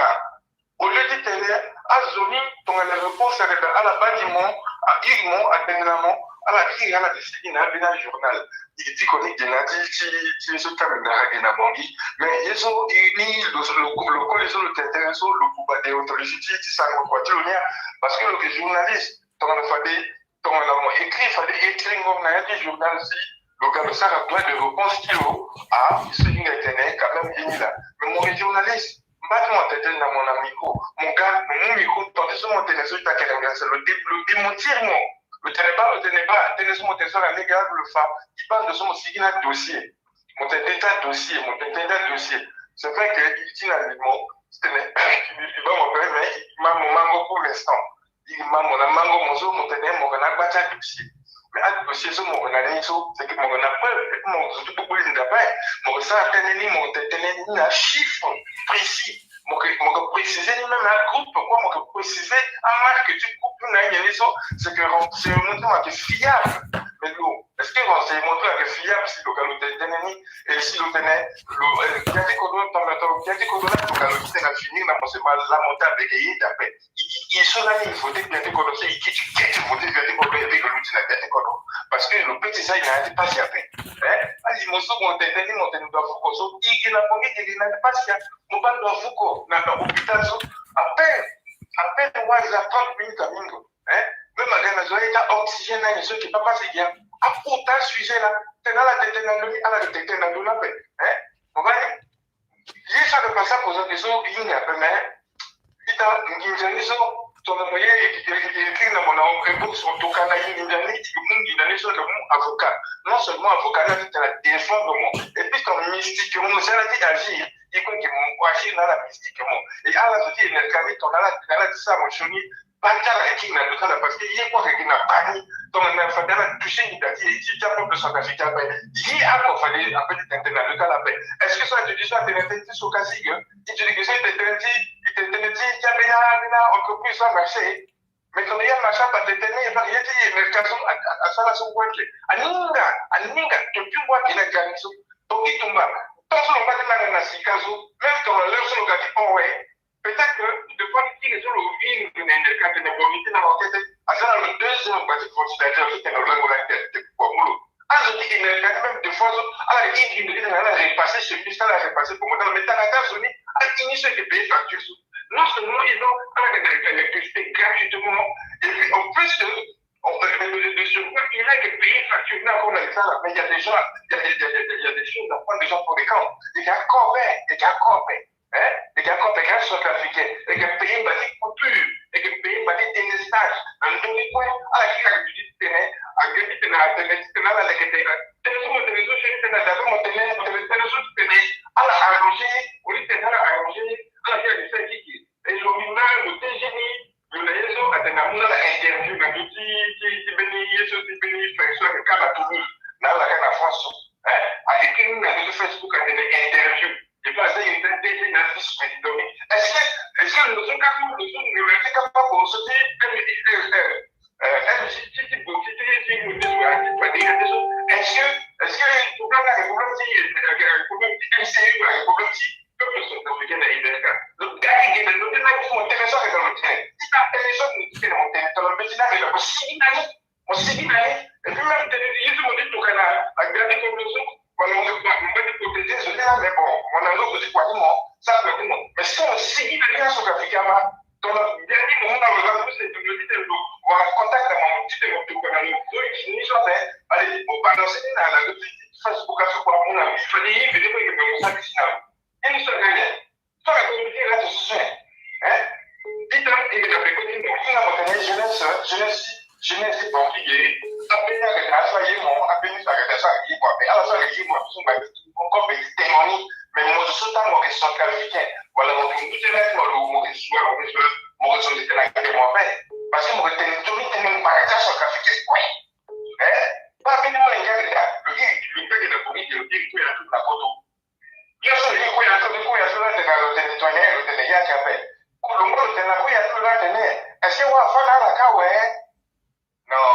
au lieu titene azo ni tongana réponse ayeke daa, ala baa ni mo, ahiri mo, atene na mo, ala hiri ala desigi na ambeni ajournal. E diko ni ge na ti ti ti ye so kame na ara ge na Bangui. Mais ye so e ni lo lo lo koli so lo tene tënë so lo buba déontologie ti ti sango kua ti lo ni a. Parce que lo yeke journaliste, tongana fade tongana mo écrit fade écrit ngom na ya ti journal si lo ga lo sara droit de réponse ti lo. Ah, e so e hinga e tene quand même ye ni laa. Mais mo yeke journaliste, mba ti mo tene tënë na mo na micro, mo ga mo mu micro, tongana so mo tene so e ta kerengere, lo dé lo démentir mo. Lo tene baa, lo tene baa, tënë so mo tene so ala lege alo lo fa. E baa ndo so mo sigi na dossier. Mo tene tënë ti adossier, mo tene tënë ti adossier. C'est vrai que e ti na limo titene e baa mo pe, mais e ma mo mango pour l'instant. E ma mo na mango mo so mo tene mo yeke na agba ti adossier. Mais adossier so mo yeke na ni so, c'est que mo yeke na preuve, et puis mo yeke zo ti kpokpoli nda ape. Mo yeke sara tënë ni, mo yeke tene tënë ni na chiffre précis. Mo yeke mo yeke préciser ni même agroupe, kua mo yeke préciser amarque ti groupe ni na anyeni so. C'est que renseignement ti mo ayeke fiable. Mais lo, est-ce que renseignement ti lo ayeke fiable si lo ga lo tene tënë ni? Et si lo tene lo, eh, gbia ti kodro, tongana tongana gbia ti kodro laa lo ga lo titene afinir na mo, c'est malade, la mo ti abe ge ye ti ape. E, e, e so lani e voté gbia ti kodro so, e kiti kete voté gbia ti kodro, e be ge luti na gbia ti kodro. Parce que lo pe ti za e na ya ti pasi ape. Eh? Alimo so mo tene tënë ni, mo tene ndo avuko so, e ge na Bangui, e ge na ya ti pasi a. Mo baa ndo avuko na, na hôpital so, à peine, à peine waza trente minutes amingo. Hein? Même aga na zo aye ti a oxygène na ye so e ke pas pasi gi a. Aporta sujet laa. Tene ala tene tënë na ndö ni, ala tene tene na ndö ni ape. Hein? Mo baa ni? Ye so ayeke pasa poza ge so e hinga ape, mais ita nginza ni so, tongana mo ye e, e, e, e kiri na mo na inbox, mo tokua na e nginza ni, e mu nginza ni so, e mu avocat. Non seulement avocat ni atene ala défendre mo, et puis tongana mystiquement mo si ala ti agir, e kue ayeke mo agir na ala mystiquement. Et ala so ti N R K ni, tongana ala, ala ti sara mo sioni, Baa ti ala yeke kiri na ndo ti ala parce que ye kue ayeke gi na baa ni. Tongana fade ala touché nginza ti e ti, ti apeuple centrafricain ape. Ye oko fade ape ti tene tënë na ndo ti ala ape. Est-ce que so ade ti so atene tënë ti so kasi ge? Ti tene ke so e tene tënë ti, e tene tënë ti, ti ambeni, ambeni entreprise so amarché. Mais tongana ye amarché ape atene tënë ni, e baa ye ti ye mercato a, a, asara so wake. Aninga, aninga, depuis wake na gani so. Tongi tumba. Tant so lo ngba ti nanga na sika so. Même tongana l'heure so lo ga ti port, ouais. Peut-être que de fois ti kiri so lo vivre na N R K atene bon, mi ti na enquête, aza na lo deux heures ngba ti ventilateur so tene lo lango na tête ti kua mu lo. Azo ti N R K ni même de fois so ala iri ndo ti tene ala repasser chemise, ala repasser bongo ti ala, mais tanga ti azo ni, ala ini so ayeke payer facture so. Non seulement ils ont, ala yeke na électricité gratuitement, et puis en plus, euh, on, euh, de, de surcroît, il a été payé facture ni encore na li ti ala, mais il y a des gens, il y a, il y a, il y a, il y a des choses à prendre les gens pour des cons. Il y a encore pire, il y a encore pire. Hein? E yeke akota, e yeke acentrafricain, e yeke pays mba ti coupure, e yeke pays mba ti délestage. Na ndö ni kue, ala kiri ayeke duti ti tene, ayeke duti ti tene, atene ti tene ala leke tene. Tënë so mo tene so, si tene, dabe mo tene, mo tene tënë so ti tene, ala arranger, au lieu ti tene ala arranger, ala kiri ayeke sara kiki. E lo mbi ma lo T G ni, lo na ye so atene amu na ala interview na ndö ti, ti, ti mbeni ye so, ti mbeni frère so ayeke kâ na Toulouse, na ala kâ na France so. Hein? Ayeke kiri ni na ndö ti Facebook atene interview. Et puis, aza ye nda D G na vice-président. Est-ce que, est-ce que lo so kâ so, lo so, lo yeke kâ so ti M I L, euh, euh, M J T, ti bo, ti, ti, ti, ti, ti, ti, ti, ti, est-ce que, est-ce que, problème là, problème ti, euh, problème ti M C U, problème ti peuple centrafricain na I B F K. Donc, gars, il y a des gens qui sont intéressants dans le terrain. Si t'as intéressant, tu es intéressant, mais tu n'as pas aussi, Mo sigi na ni. Et puis même tene ti ye ti mo ti tokua na, na gbia ti kodro so, wala mo, mo, mo ti protéger zo ni, mais bon, mo na ndö ti kua ti mo, sara kua ti mo. Mais si mo sigi na ni aso ka fika ma, tongana gbia ti mo mu na lo la so, c'est, mo ti tene lo wara contact na mo, mo ti tene mo tokua na lo, zo ni so ape, allez, mo balancer ni na, na ndö ti Facebook aso kua mo na, il fallait ye vene mo yeke mo sara ti si na lo. Ye ni so aga nyen? Fara communiquer là, c'est sûr. Hein? Ita, e yeke na peko ti mo, hinga mo tene jeunesse, jeunesse, jeunesse ti Bangui ye. Ambeni ayeke daa so aye mo, ambeni so ayeke daa so aye mo ape, ala so ayeke ye mo ape so ngba ti, comme ti tene ni, mais mo so tango mo yeke centrafricain, wala mo yeke mu tënë ti mo lo, mo yeke zo, mo yeke zo, mo yeke zo ti tene ayeke mo ape. Parce que mo ke tene nzoni tene ngbanga ti acentrafricain kue. Eh? Baa mbeni molenge ande da lo gi lo gi mbage na bongi ge lo gi li kue na poto. Ye so lo gi kue na poto ni kue na poto atene lo tene tongana nyen lo tene ya ti ape. Ko lo ngo lo tene na kue na poto atene est-ce que wa afa na ala ka awe? Non.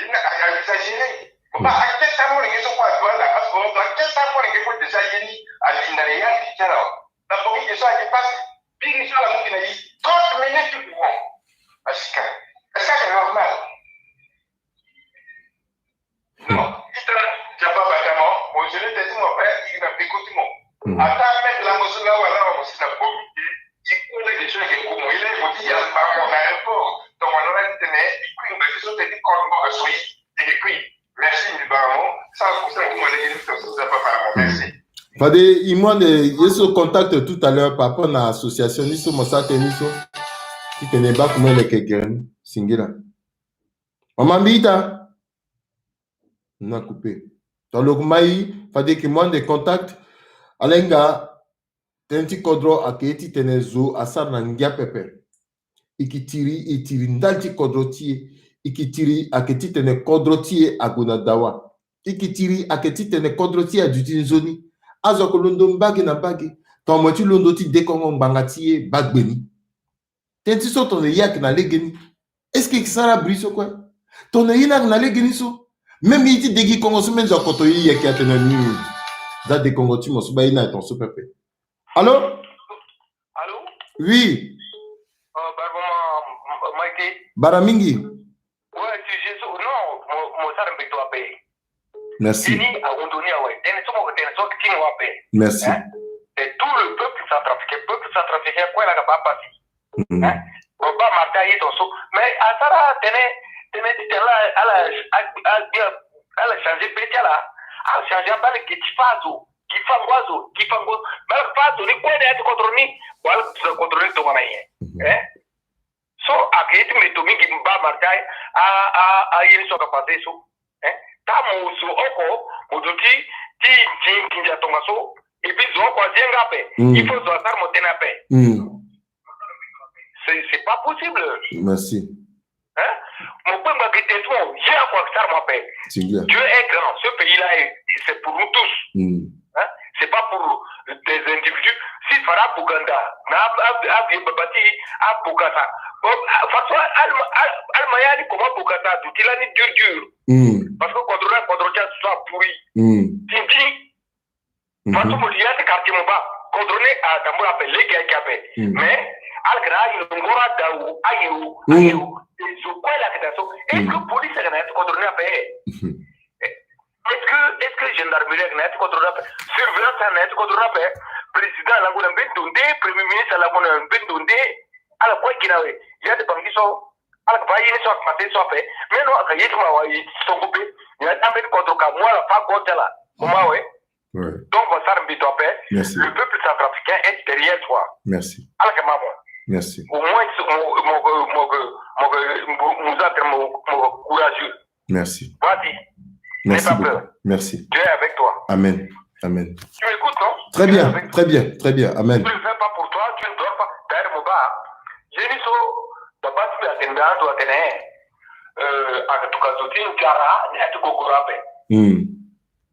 Ina a exagéré. Bon, bah, acte ça, mon nge so kue aduala, parce que acte ça, mon nge ko déjà ye ni alinda le ya ti ti ala. Na bongi ge so ayeke pasi. Biri so ala mu gi na ye trente minutes ti duo. Asika. Est-ce que c'est normal? Non. Ita, ti ababa ti mo, mo gelé teti mo, pe i na beko ti mo. Ata même lango so la wala mo si na bongi ge. I kue lege ti lege kumu, i lege mo ti yamba mo na aéroport. Tongana la ti tene i kui ngba ti so tene i koro mo aso i. I kui. Merci, mbi baa mo. Sa kusa kumu lege ni so so za papa mo. Merci. Fade i mu ande ye so contact tout à l'heure par rapport na association ni so mo sara tënë ni so. Ti tene baa kumu leke gere ni singila. Mama mbi ita. Na coupé. Tongana lo ku mai fade yeke mu ande contact. Ala hinga tënë ti kodro ayeke ye titene zo asara na ngia pepe. E ke tiri, e tiri ndali ti kodro ti e. E ke tiri ayeke titene kodro ti e ague na dawa. E ke tiri ayeke titene kodro ti e aduti nzoni. Azo ayeke londo mbage na mbage. Tongana mo ye ti londo ti dekongo ngbanga ti e baa gbe ni. Tënë ti so tongana ye ayeke na legeni. Est-ce que e sara bri so kue? Tongana ye ni ayeke na legeni so, même ye ti degi kongo so même zo akoto ye, ye ayeke atene ni. Za dekongo ti mo so baa ye ni aye tongaso pepe. Allô? Allô? Oui. Euh, Barba ma, ma, Mike. Bara mingi. Ouais, sujet so, non, mo, mo sara mbeto ape. Merci. Tënë ni ahundu ni awe. Tënë so mo ko tene so ti mo ape. Merci. Hein? C'est tout le peuple centrafricain. Peuple centrafricain kue la ka baa pasi. Mhm. Hein? Mo baa marta ye tongaso. Mais asara tënë, tënë ti tene la, ala, a, a, a, ala changer be ti ala. Ala changer abale gi ti fa azo. Gi fango azo. Gi fango. Mais ala fa azo ni kue ni ya ti kodro ni. Bon, ala fa azo ni tongana nyen. Mhm. Hein? So ayeke ye ti mbeto mingi mba marta a, a, a ye ni so ayeke pase so. Eh? Tamo zo oko mo duti ti nginza tongaso. Et puis zo oko azia nga ape. Mm. Il faut zo asara mo tënë ape. Mm. C'est, c'est pas possible. Merci. Hein? Mo kpe ngba gi tene ti mo, ye oko asara mo ape. Dieu est grand. Ce pays-là, est, c'est pour nous tous. Mm. Hein? C'est pas pour des individus. Si Fara Bouganda, na a, a, a vieux baba ti a Bogasa. Bon, a, façon, Alma, Al, Alma yani comment Bogasa, tout il a ni dur dur. Mm. Parce que contrôle, contrôle, ça soit pourri. Mm. Tintin. Mhm. Façon, mo li ya ti quartier mo baa. Contrôle, a, tambour ape, lege ayeke ape. Mm. Mais, alkra, ayo, ngora daou, ayo, mm, ayo. Et je crois là que dans son, est-ce que police, elle a contrôlé ape? Mhm. Est-ce que, est-ce que gendarmerie na ya ti kodro na ape? Surveillance na ya ti kodro na ape? Président alango na mbeni ndo nde, premier ministre alango na mbeni ndo nde. Ala kue gi na awe. Ya ti bangi so. Ala ke baa ye ni so, akpate so ape. Mais non, aka ye ti mo awe, ye ti songo be. Ya ti ambeni kodro ka mu ala fa go ti ala. Mo ma awe. Ouais. Donc, on sara mbeto ape. Merci. Le peuple centrafricain est derrière toi. Merci. Ala ke ma mo. Merci. Au moins, mo, mo, mo, mo, mo, mo, mo, mo courageux. Merci. Vas-y. Merci beaucoup. N'aie pas peur. Merci. Dieu est avec toi. Amen. Amen. Tu m'écoutes, non? Très bien, très bien, très bien. Amen. Tu ne fais pas pour toi, tu ne dors pas. D'ailleurs, mo baa, ye ni so, baba ti mbi atene ndo atene, euh, aka tuka zo ti njara, ni ati gogoro ape. Hmm.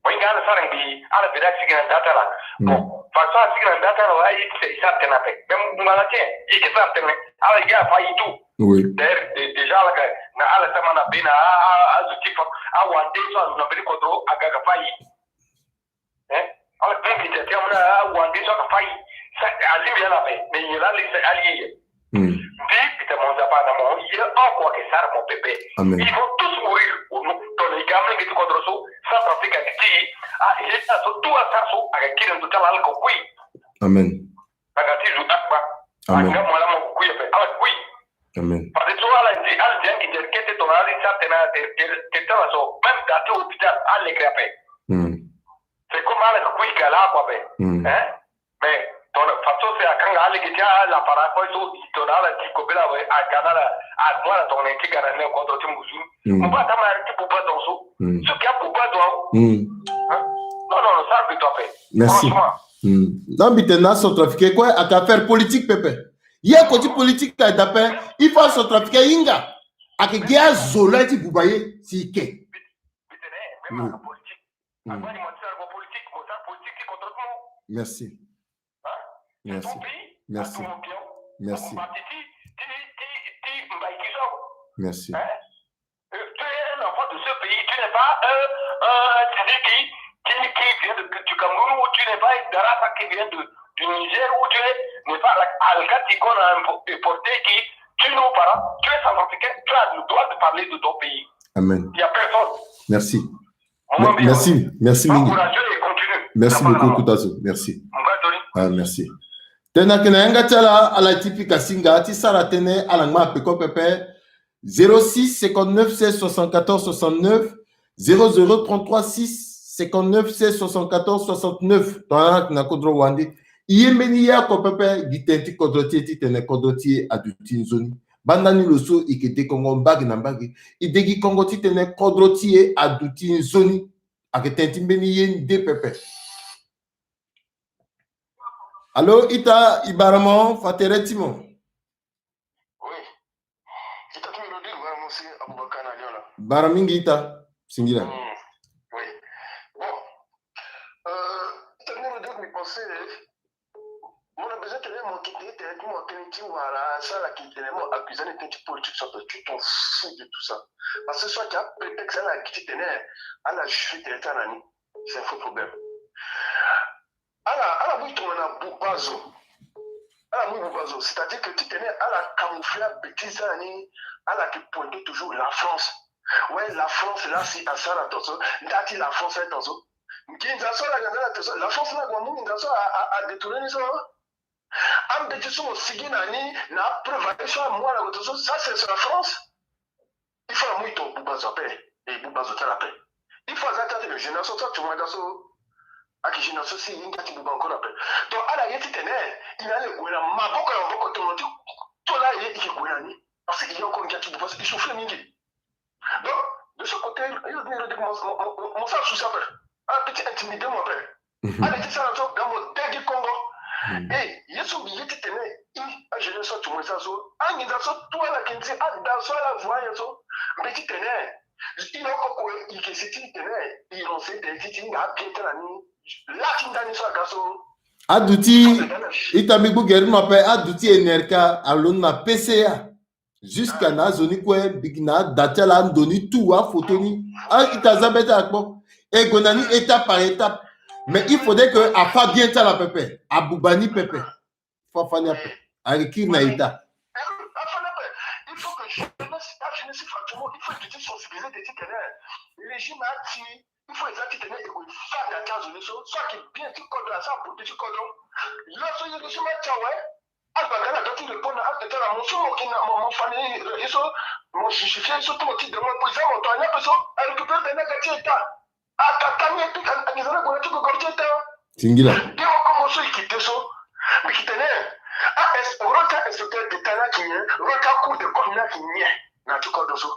Mo hinga ala sara ngbii, ala veni asigi na nda ti ala. Hmm. Bon, façon asigi na nda ti ala, wala ye ti sara tënë ape. Mais mo ngbanga ti e, ye ke sara tënë. Ala ye afa ye tout. Oui. D'ailleurs, dé-, déjà, ala ka, na ala sama na be na, a, a, azo ti fa, awande so azo na mbeni kodro, aga ka fa ye. Hein? Ala ka ngi ti atia mo na, awande so aka fa ye. Sa, alingbi ala be, mais ye la, ala ye ye. Hmm. Mbi, Peter Monza pa na mo, ye oko ake sara mo pepe. Amen. Ils vont tous mourir au nom. Tongana i ga amolenge ti kodro so, Centrafrique ake ti, ah, ye sa so, tout asara so, aka kiri ndo ti ala, ala ka kui. Amen. Aka ti zo akpa. Amen. Anga mo ala mo kui ape, ala kui. Amen. Parce que so ala ndi, ala ndi angi der kete tongana ala sa tena te, te, te tala so, même dans ti hôpital, ala lekere ape. Hmm. C'est comme ala kui ka la ko ape. Hmm. Hein? Mais, tongana, façon so akanga ala gi ti ala para ko so, tongana ala ti kobela we, aga na ala, a mo ala tongana ti gara ne ko ti musu. Hmm. Mo baa tama ti buba tongaso. Hmm. So ki abuba tongaso. Hmm. Hein? Non, non, non, ça, mbi to ape. Merci. Franchement. Hmm. Non, mbi tene na Centrafricain kue, aka affaire politique pepe. Ye ko ti politique aye daa ape. Il faut acentrafricain ahinga. Ayeke gi azo laa ti buba ye si e ke. Merci. Merci. Merci. Merci. Merci. Tu es un enfant de ce pays, tu n'es pas un, un Tsidiki qui, qui vient de, du Cameroun, ou tu n'es pas un Darasa qui vient de, du Niger, ou tu n'es pas Algati qu'on a importé, qui tue nos parents. Tu es centrafricain, tu as le droit de parler de ton pays. Amen. Il n'y a personne. Merci. Merci, merci mingi. Merci beaucoup, Kutazo. Merci. Ah, merci. Tena kena yanga ti ala, ala ti pika singa ti sara tënë, ala ngba peko pepe. Zéro six cinquante-neuf seize soixante-quatorze soixante-neuf, zéro zéro trente-trois six cinquante-neuf seize soixante-quatorze soixante-neuf. Tongana na kodro wande. I ye mbeni ye oko pepe gi tënë ti kodro ti e titene kodro ti e aduti nzoni. Banda ni lo so i ke de kongo mbage na mbage, i de gi kongo titene kodro ti e aduti nzoni. Ayeke tënë ti mbeni ye nde pepe. Alo, ita, i bara mo, fa tere ti mo. Oui. Ita ti mbi lo di bara mo si Abubakar na lio la. Bara mingi ita, singila. Mm. Oui. Bon. Euh, ita ti mbi lo di mi pensé Mo na besoin tene mo yeke tene tene ti mo tënë ti wala so ala yeke tene mo accuse ani tënë ti politique so ape, tu t'en fous de tout ça. Parce que so ayeke aprétexte ala gi ti tene ala justifié tene ti ala ni, c'est un faux problème. Ala ala mu tongana buba zo. Ala mu buba zo, c'est-à-dire que ti tene ala camoufler abêtise ti ala ni, ala yeke pointer toujours la France. Ouais, la France la si asara tonso, nda ti la France aye tonso. Nginza so ala nginza na tonso, la France la gue amu nginza so a, a, a détourner ni so. Ambeti so mo sigi na ni na apreuve aye so amu ala gue tonso, ça c'est la France. Il faut amu e to buba zo ape, e buba zo ti ala ape. Il faut aza ti ate le génération so atumu aga so. Ayeke génération si e hinga ti buba encore ape. Donc ala ye titene e na ala e gue na maboko na maboko tongana ti to laa e yeke gue na ni. Parce que e ye encore ngia ti buba so, e souffrir mingi. Donc, de ce côté, yo ni redi mo mo mo sa souci ape. Ala peut ti intimider mo ape. Ala ti sara so ga mo de gi kongo. Et ye so mbi ye titene i ajeunesse so atumu e sara so, anginza so tout ala yeke nzi, ada so ala voit aye so, mbi titene i na oko kue i yeke si titene i lancer tene ti ti hinga abien ti ala ni. Laa ti ndani so aga so. Aduti, ita mbi gbu gere ti mo ape, aduti N R K alondo na P C A. Jusqu'à na azo ni kue, mbi gi na ada ti ala ando ni tout, afoto ni. A ita za be ti ala kpo. E gue na ni étape par étape. Mais il faudrait que afa bien ti ala pepe, abuba ni pepe. Faut afa ni ape. Ayeke kiri na ita. Afa ni ape. Il faut que jeunesse, la jeunesse, franchement, il faut que tu sensibilises de ti tene régime ati. Il faut eza titene e gue fa da ti azo ni so, so ayeke bien ti kodro, asara produit ti kodro. Laso ye régime ati awe. Agba ga na ga ti répondre na acte ti ala, mo so mo yeke na mo, mo fa ni ye so, mo justifier ye so, ti mo ti de mo président, mo to ani ape so, a récupérer tene na ga ti état. Akata ni et puis anginza na gue na ti gogoro ti état. Singila. De oko mo so e yeke de so. Mbi yeke tene, a rôle ti a inspecteur d'état ni ayeke nyen, rôle ti a cour des comptes ni ayeke nyen na ti kodro so.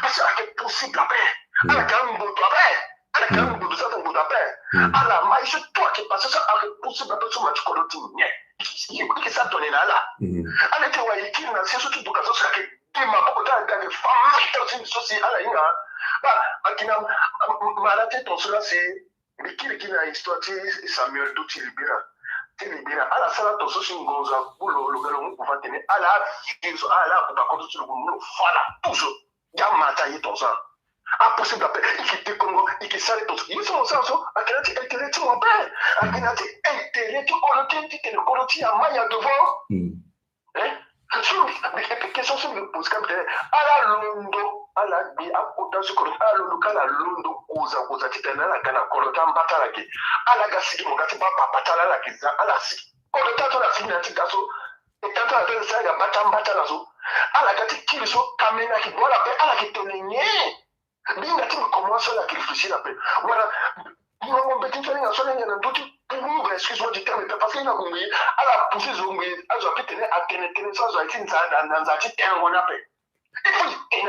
Parce que ayeke possible ape. Ala yeke angbodo ape. Ala yeke angbodo so ata ngbodo ape. Ala ma ye so tout ayeke passé so ayeke possible ape so ma ti kodro ti nyen. E yeke sara tongana na ala. Ala ti wa e kiri na se so ti duka so so ayeke de maboko ti ala, de ayeke fa mata so si ala hinga. Ba ayeke na mara ti tonso la si. Mbi kiri gi na histoire ti Samuel Doe ti Libéria. Ti Libéria ala sara tonso si ngonzo agbu lo, lo ga lo mu kufa tene ala avieux so, ala abuba kodro ti lo gue mu lo fa na tout so. Gi amata ye tonso. Apossible ape, e ke de kongo, e ke sara ye tonso. Ye so mo sara so ayeke na ti intérêt ti mo ape. Ayeke na ti intérêt ti kodro ti, ti tene kodro ti ya ma ya devant. Hein? So mbi, mbi, mbi question so mbi pose ka mbi tene, ala londo, ala gbi akota so kodro, ala londo ka ala londo koza koza titene ala ga na kodro ti amba ti ala ge. Ala ga sigi mo ga ti baa papa ti ala, ala ge za, ala sigi. Kodro ti ala so ala sigi na ya ti ga so, eta ti ala so ala sara ga baa ti amba ti ala so. Ala ga ti kiri so, kamena ki bo ala pe, ala ke tene nyen? Mbi hinga ti mbi commence so ala yeke réfléchir ape. Wala, mo, mo mbeti ti ala hinga so ala hinga na ndö ti puru, excuse-moi du terme, parce que hinga gue ngbii, ala pousser zo ngbii, azo ape tene, atene tënë so azo aye ti nza na, na nza ti tene wani ape. Il faut tene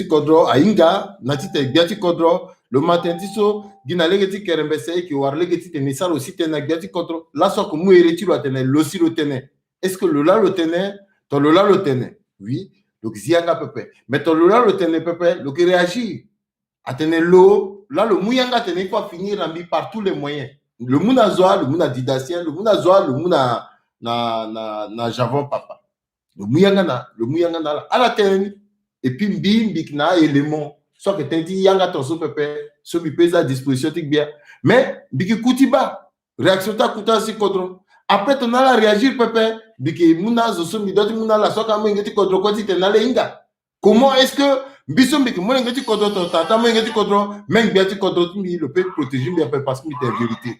ti kodro ahinga na titene gbia ti kodro. Lo ma tënë ti so gi na lege ti kerembese e yeke wara lege titene e sara aussi tënë na gbia ti kodro. Laso ake mu ere ti lo atene lo si lo tene. Est-ce que lo laa lo tene? To lo laa lo tene? Oui. Lo yeke zi yanga pepe. Mais to lo laa lo tene pepe, lo yeke réagir. Atene lo laa lo mu yanga atene il faut afinir na mbi par tous les moyens. Lo mu na zo wa, lo mu na Didasien, lo mu na zo wa, lo mu na na na, na Javon Papa. Lo mu yanga na lo mu yanga na ala ala tënë ni. Et puis mbi mbi yeke na a-élément so ayeke tënë ti yanga tongaso pepe, so mbi pe za disposition ti gbia. Mais mbi yeke ku ti baa réaction ti akuta si kodro. Après tongana ala réagir pepe, mbi yeke mu na azo so mbi doit ti mu na ala so aka molenge ti kodro kue titene ala hinga. Comment est-ce que mbi so mbi yeke molenge ti kodro, to tata molenge ti kodro, même gbia ti kodro ti mbi lo pe protéger mbi ape parce que mbi tene vérité.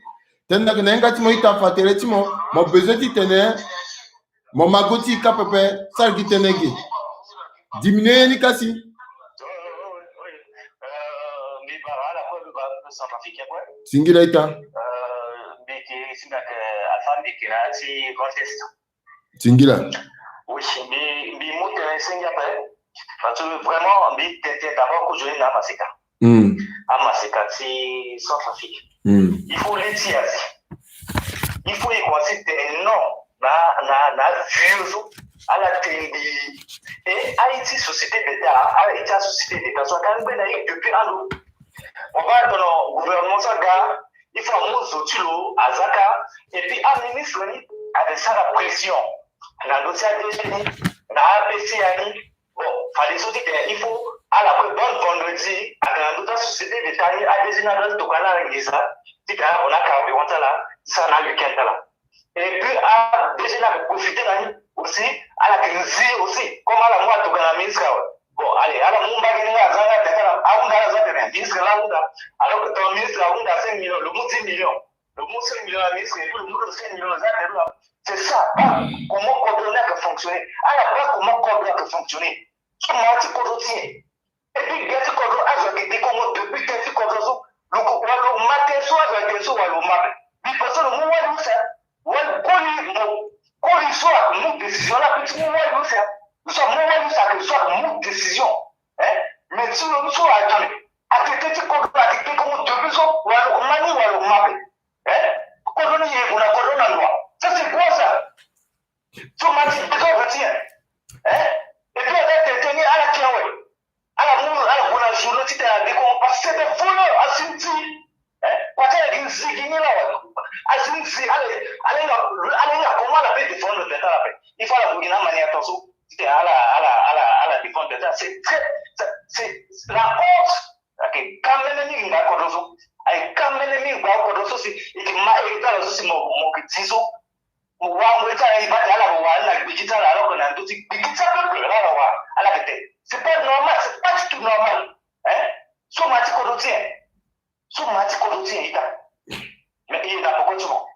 Tënë ayeke na hinga ti mo ita fa tere ti mo, mo besoin titene mo ma go ti e ka pepe. Sara gi tënë ge. Diminuer ye ni kasi. Singila ita. Singila. Oui, mbi mbi mu tënë sengi ape. Parce que vraiment mbi tene tene d'abord kozoni na amaseka. Hmm. Amaseka ti Centrafrique. Hmm. Il faut li ti azi. Il faut e komanse tene non na na na vieux so ala tene mbi. E aye ti société d'état, aye ti asociété d'état so aka ngbe na ye depuis ando. Mo baa tono gouvernement so aga, il faut amu zo ti lo aza ka. Et puis aministre ni ade sara pression na ndö ti adg ni, na apc ya ni. Bon, fade so titene il faut ala kue bon vendredi ake na ndö ti asociété d'état ni, adg ni adoit ti tokua na ala nginza titene ala gue na carburant ti ala ti sara na weekend ti ala. Et puis adg ni ake profiter na ni aussi, ala yeke nzi aussi comme ala mu atokua na ministre awe. Bon, allez, ala mu mbage ni nga aza nga tene ala ahunda, ala za tene ministre la ahunda. Alors que ton ministre ahunda cinq millions, lo mu dix millions. Lo mu cinq millions na ministre, et puis lo mu lo cinq millions, lo za tene lo. C'est ça. Comment kodro ni ake fonctionner? Ala baa comment kodro ake fonctionner. So ma ti kodro ti nyen? Et puis gbia ti kodro azo ayeke dekongo depuis tënë ti kodro so. Lo ko wala lo ma tënë so azo ayeke tene so wala lo ma ape. Mbi pense lo mu wali use. Wali koli mo koli so ayeke mu décision la, ape ti mu wali use. Lo so amu wali use ayeke so ayeke mu décision. Hein? Mais ti lo so ayeke tene ake tënë ti kodro ayeke dekongo depuis so wala lo ma ni wala lo ma ape. Hein? Kodro ni ye gue na kodro na ndo wa. Ça c'est quoi ça? So ma ti désordre ti nyen? Hein? Et puis aza tene tene ni ala ti awe. Ala mu ala gue na journaux titene ala dekongo parce que c'est des voleurs, azi nzi. Hein? Kua ti ala gi nzi gi ni la wa. Azi nzi, ala ala hinga ala hinga comment ala peut défendre beta la pe. Il faut ala gue gi na amanière tongaso titene ala ala ala ala défendre beta. C'est très c'est la honte. Ayeke ka mene mingi ngba kodro so. Ayeke ka mene mingi ngba kodro so si e yeke ma héritage so si mo mo yeke ti so. Mo wara ngoi ti ala, e baa tene ala wara na gbigi ti ala, alors que na ndö ti gbigi ti apeuple ala wara, ala yeke tene c'est pas normal, c'est pas du tout normal. Hein? So ma ti kodro ti nyen? So ma ti kodro ti nyen ita? Mais e na poko ti mo.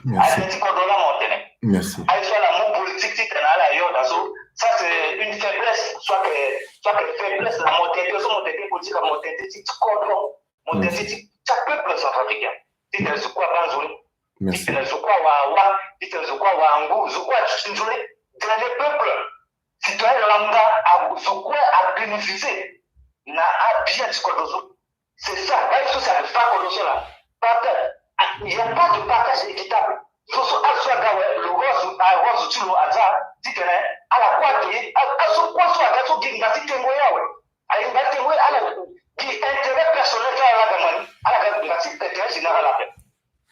Merci. Aye ti kodro laa mo tene. Merci. Aye so ala mu politique titene ala yo da so. Ça c'est une faiblesse. Soit que soit que faiblesse na mo tene so mo tene politique na mo tene ti ti kodro. Mo tene ti ti apeuple centrafricain. Titene zo kue abaa nzoni. Merci. Titene zo kue awara wa. Titene zo kue awara ngu, zo kue ati ti nzoni. Tene le peuple citoyen lambda a zo kue abénéficier na abien ti kodro so. C'est ça. Baa ye so si ake fa kodro so laa. Partage. Il y a pas de partage équitable. Zo so azo aga awe, lo rose, a rose ti lo aza titene ala kue ake ye. Azo kue so aga so gi ngba ti tengo ye awe. Aye ngba tengo ye ala gi intérêt personnel ti ala la ga ma ni, ala ga ngba ti intérêt général ape.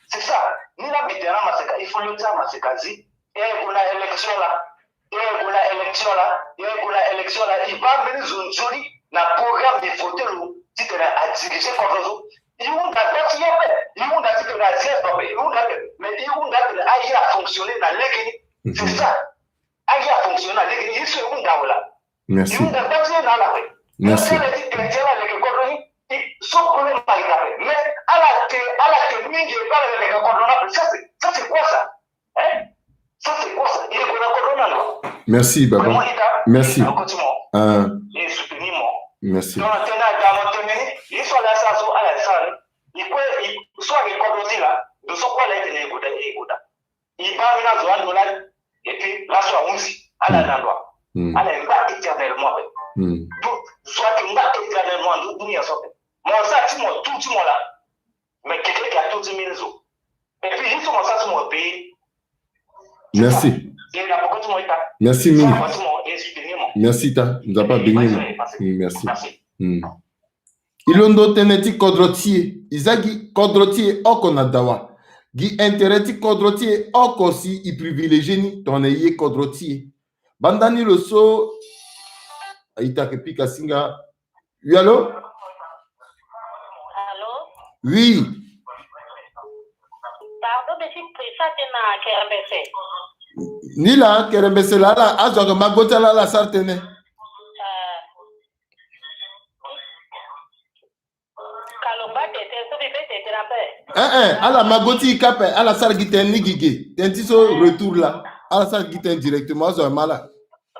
C'est ça. Ni la mbi tene na amaseka, il faut lo ti amaseka zi. E gue na élection la. E gue na élection la. E gue na élection la. E baa mbeni zo nzoni na programme e voter lo titene a diriger kodro so. I hunda gba ti ye ape. I hunda titene azi azo ape. I hunda ape. Mais i hunda titene aye afonctionner na lege ni. C'est ça. Aye afonctionner na lege ni. Ye so i hunda awe laa. Merci. I hunda gba ti ye na ala ape. Merci. Ala ti tene ti ala leke kodro ni. I so kolo ma i ga ape. Mais ala te, ala te mingi e baa ala leke kodro ni ape. Ça c'est, ça c'est quoi ça? Hein? Ça c'est quoi ça? Il est qu'on a kodro na lo. Merci baba. Vraiment, ita. Merci. Ita koti mo. Ah. Et soutenir mo. Merci. Donc tena da mo tene ni. Ye so ala sara so ala sara ni. I kue i so ake kodro ti la. Donc so kue ala tene e goda, e goda. I baa ni na zo ando lani. Et puis laso ahunzi ala na lo. Ala e ngba éternellement ape. Donc zo ake ngba éternellement ndo dunia so ape. Mo sara ti mo tout ti mo laa. Mais quelqu'un qui a tout dix mille zo. Et puis ye so mo sara ti mo payer. Merci. Merci mingi. Merci ta. Nzapa abeni mo. Merci. I londo tënë ti kodro ti e. I za gi kodro ti e oko na dawa. Gi intérêt ti kodro ti e oko si i privilégier ni tongana i ye kodro ti e. Banda ni lo so. A-ita ayeke pika singa. Oui, allô? Allô? Oui. Pardon, mbi si presa tënë na kerembese. Ni laa kerembese laa ala azo ayeke ma go ti ala ala sara tënë. Ah. Kalomba tete so mbi pe tete na pe. Eh, eh, ala ma go ti i ka ape, ala sara gi tënë ni gi ge. Tënë ti so retour laa. Ala sara gi tënë directement, azo ayeke ma ala.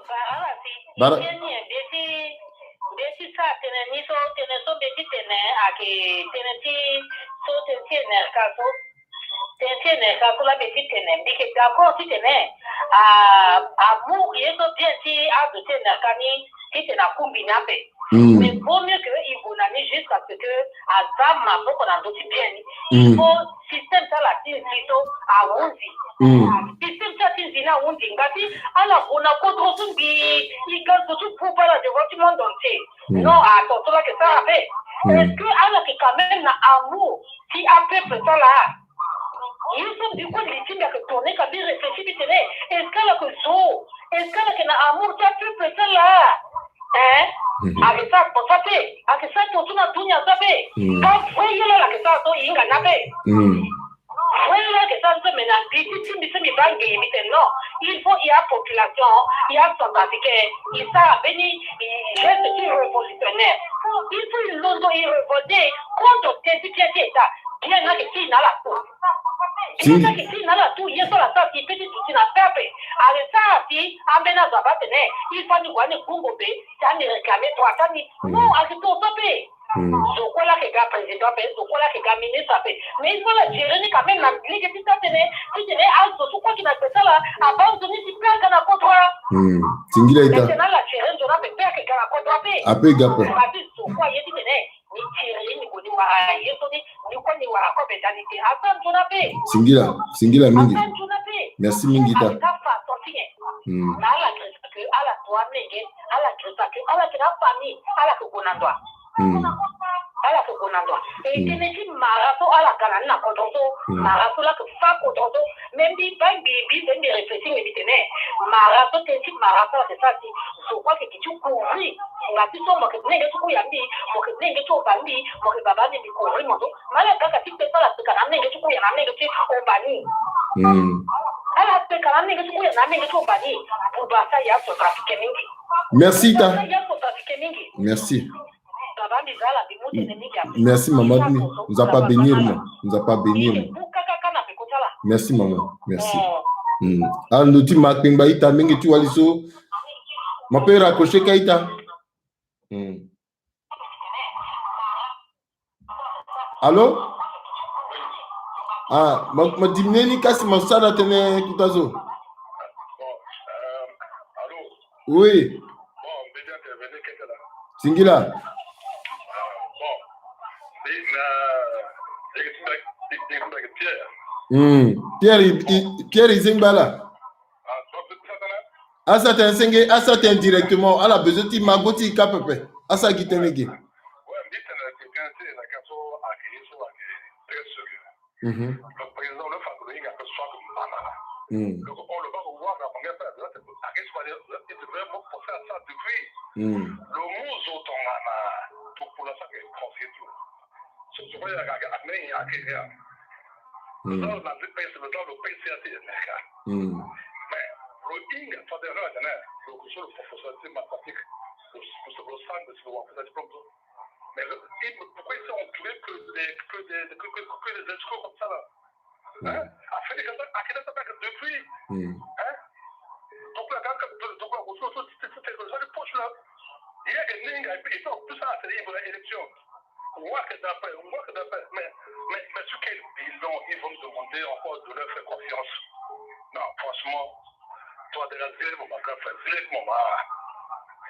Bara ala si. Bara. I tënë ni, eh, mbi si, mbi si sara tënë ni so, tënë so mbi si tene, ayeke tënë ti so, tënë ti N R K so. Tënë ti N R K so laa mbi si tene, mbi yeke d'accord titene, ah, amour ye so bien ti azo ti N R K ni, titene akungbi ni ape. Mm. Mais vaut mieux que i gue na ni jusqu'à ce que aza maboko na ndö ti bien ni. Il faut système ti ala ti nzi so ahunzi. Mm. Système ti ala ti nzi ni ahunzi. Ngba ti ala gue na kodro so ngbii, i ga zo ti buba ala devant ti monde entier. Mm. Non, ato so laa ayeke sara ape. Mm. Est-ce que ala yeke quand même na amour ti apeuple ti ala? Ye so mbi kue li ti mbi ayeke tourner ka mbi réfléchir mbi tene, est-ce que ala yeke zo? Est-ce que ala yeke na amour ti apeuple ti ala? Hein? Mhm. Ayeke sara kpo so ape, ayeke sara kpo so na dunia so ape. Mm. Ka vrai ye laa ala yeke sara so e hinga ni ape. Mm. Vrai ye laa ala yeke sara so, mais na mbi ti ti mbi so mbi baa ngbii mbi tene non. Il faut i apopulation, i acentrafricain, i sara mbeni, i geste ti révolutionnaire. Il faut i londo i révolter contre tënë ti bien ti État. Bien ni ayeke ti i na ala tout. Bien ni ayeke ti i na ala tout, ye so ala sara si i pe ti duti na peuple. Ala sara si ambeni azo abaa atene, il faut ni gue ni gbungo be, si ani réclamer droit ti ani. Mm. Non, ayeke tongaso ape. Mm. Zo kue laa ayeke ga président ape, zo kue laa ayeke ga ministre ape. Mais il faut ala gérer ni quand même na lege ti taa tënë, titene azo so kue ayeke na gbe ti ala abaa nzoni si pe aga na kodro. Mm. Singila ita. Titene ala gérer nzoni ape, pe ayeke ga na kodro ape. Ape ga ape. Parce que zo kue aye titene ni gérer ni gue ni wara ye so ni, ni kue ni wara kue be dali te. Asara nzoni ape. Singila, singila mingi. Asara nzoni ape. Merci mingi ta. Ayeke taa façon ti nyen. Mm. Na ala gresa que ala to amenge, ala gresa que ala yeke na afamille, ala yeke gue na ndo. Mm. Ala yeke gue na ndo. E, mm, tënë ti mara so ala ga na ni na kodro so, mm, mara so laa ayeke fa kodro so. Me mbi baa mbi, mbi, mbi, mbi réfléchir nge mbi tene, mara so, tënë ti mara so ala yeke sara si zo kue ayeke gi ti couvrir. Nga ti so mo yeke nenge ti kuya mbi, mo yeke nenge ti omba mbi, mo yeke baba mbi, mbi couvrir mo so. Mais ala ga ka ti kpe so ala kpe ka na amenge ti kuya na amenge ti omba ni. Mm. Ala kpe ka na amenge ti kuya na amenge ti omba ni. Buba asara ya so trafiqué mingi. Merci ta. Buba asara ya so trafiqué mingi. Merci. Baba mbi za ala mbi mu tënë mingi ape. Merci mama Dumi. Nzapa bénir mo. Nzapa bénir mo. Merci mama. Merci. Mm. Ah, ndo ti ma kpengba ita mingi ti wali so. Ma pe raccrocher ka ita. Mm. Allô? Ah, ma, ma diminuer ni kasi ma sara tënë kuta so. Oui. Singila. Hmm. Pierre, i, i, Pierre Izengba la. Asara tënë senge, asara tënë directement. Ala besoin ti ma go ti i ka pepe. Asara gi tënë ge. Mhm. Mm. Lo soro ya ga, ga, ga, ga, ga. Lo soro na ndö pese, lo soro lo pese ya ti Amerika. Mais lo hinga, tongana lo yeke so lo professeur ti mathématique, lo, lo, lo sara, lo wa professeur diplôme so. Mais lo, il, pourquoi ils sont entourés que des, que des, que, que, que des escrocs comme ça là? Hein? Afrique, ça, Afrique, ça, ça, depuis. Hein? Donc, la, quand, donc, la, on se, on se, c'est, c'est, c'est, c'est, c'est, il y a des lignes, et puis, ils sont tous à faire une élection. On voit que d'après, on voit que d'après, mais, mais, mais sur quel bilan ils vont nous demander encore de leur faire confiance? Non, franchement, toi, de la zile, mon grand frère, zile, mon mari.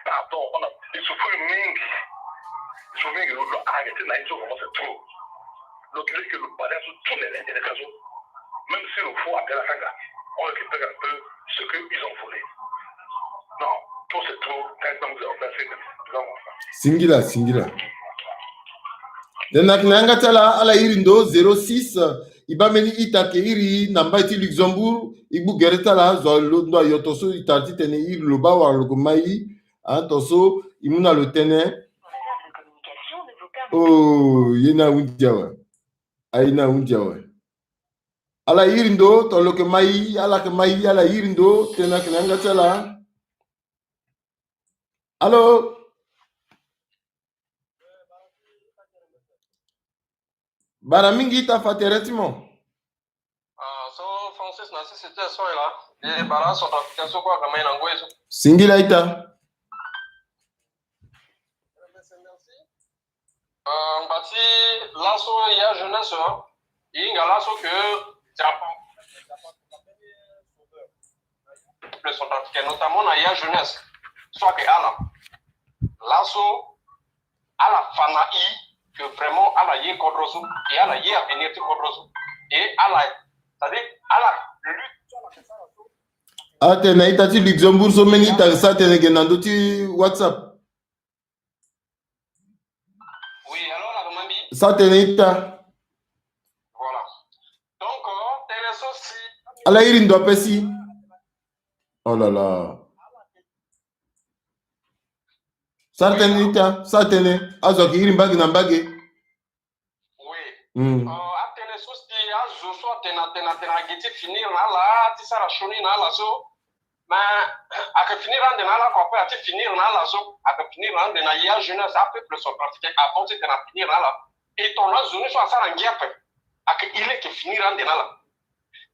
Pardon, on a, il souffre mingi. Il souffre mingi, lo, lo, arrêtez, là, ils ont commencé trop. Lo, lo, lo, lo, lo, lo, lo, lo, lo, lo, lo, lo, même si lo fo atela kanga, on récupère un peu ce que ils ont volé. Non, trop c'est trop, quand ils ont fait, on fait, c'est vraiment ça. Singila, singila. Tena kina yanga ti ala, ala iri ndo zéro six, e baa mbeni ita ke iri na mbai ti Luxembourg, e gbu gere ti ala, zo alondo ayo tongaso e tara titene e lo baa wala lo ke mai, ah, tongaso e mu na lo tënë. Oh, ye ni ahunzi awe. Aye ni ahunzi awe. Ala iri ndo, tongana lo ke mai, ala ke mai, ala iri ndo, tena kina yanga ti ala. Allô? Bara mingi ita fa tere ti mo. Ah, so Francis na sisi ti so la. E bara so na fika so kua ka mai na ngoi so. Singila ita. Euh, ngba ti laso ya jeunesse, hein. E hinga laso ke peuple centrafricain, notamment na ya jeunesse, so ayeke ala. Laso ala fa na e que vraiment ala ye kodro so, et ala ye avenir ti kodro so, et ala, c'est-à-dire ala lutte. Atene na ita ti Luxembourg so mbeni ita sa tene ge na ndö ti WhatsApp. Oui, alors, la demande. Sa tene ita. Voilà. Donc, euh, tene so si. Ala iri ndo ape si. Oh là là. Sa tene ita, sa tene. Azo ayeke iri mbage na mbage. Oui. Mm. Euh, atene so si azo so atene, atene, atene agi ti finir na ala, ti sara sioni na ala so. Mais ayeke finir ande na ala kua, ape ati finir na ala so, ayeke finir ande na ya jeunesse, apeuple centrafricain avant titene afinir na ala. Et tongana azo ni so asara ngia ape, ayeke, il est que finir ande na ala.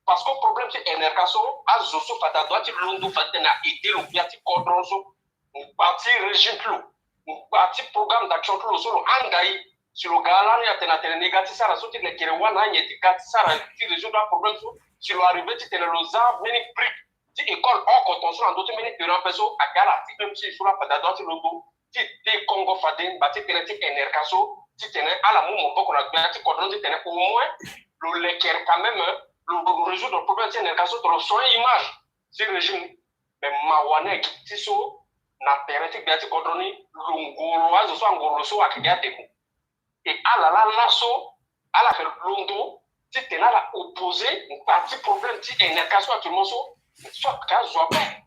Parce que problème ti N R K so, azo so fade adua ti londo, fade titene a aider lo gbia ti kodro so. Ngba ti régime ti lo, ngba ti programme d'action ti lo so lo hanga e. Si lo ga lani atene, atene ni ga ti sara so ti lekere wâ na anyen ti ga ti sara ti résoudre aproblème so, si lo arrivé titene lo za mbeni brique ti école oko tongaso na ndö ti mbeni terrain ape so, ayeke ala ti M C so la fade adua ti londo ti dékongo fade ngba ti tënë ti N R K so, titene ala mu maboko na gbia ti kodro ni titene au moins lo lekere quand même, lo, lo résoudre problème ti N R K so, to lo soigner image ti régime ni. Mais mawa ni ayeke ti so na tere ti gbia ti kodro ni, lo ngoro, azo so angoro lo so ayeke gi ate mo. Et ala la laso, ala yeke londo titene ala opposer ngba ti problème ti N R K so actuellement so, so ayeke azo ape.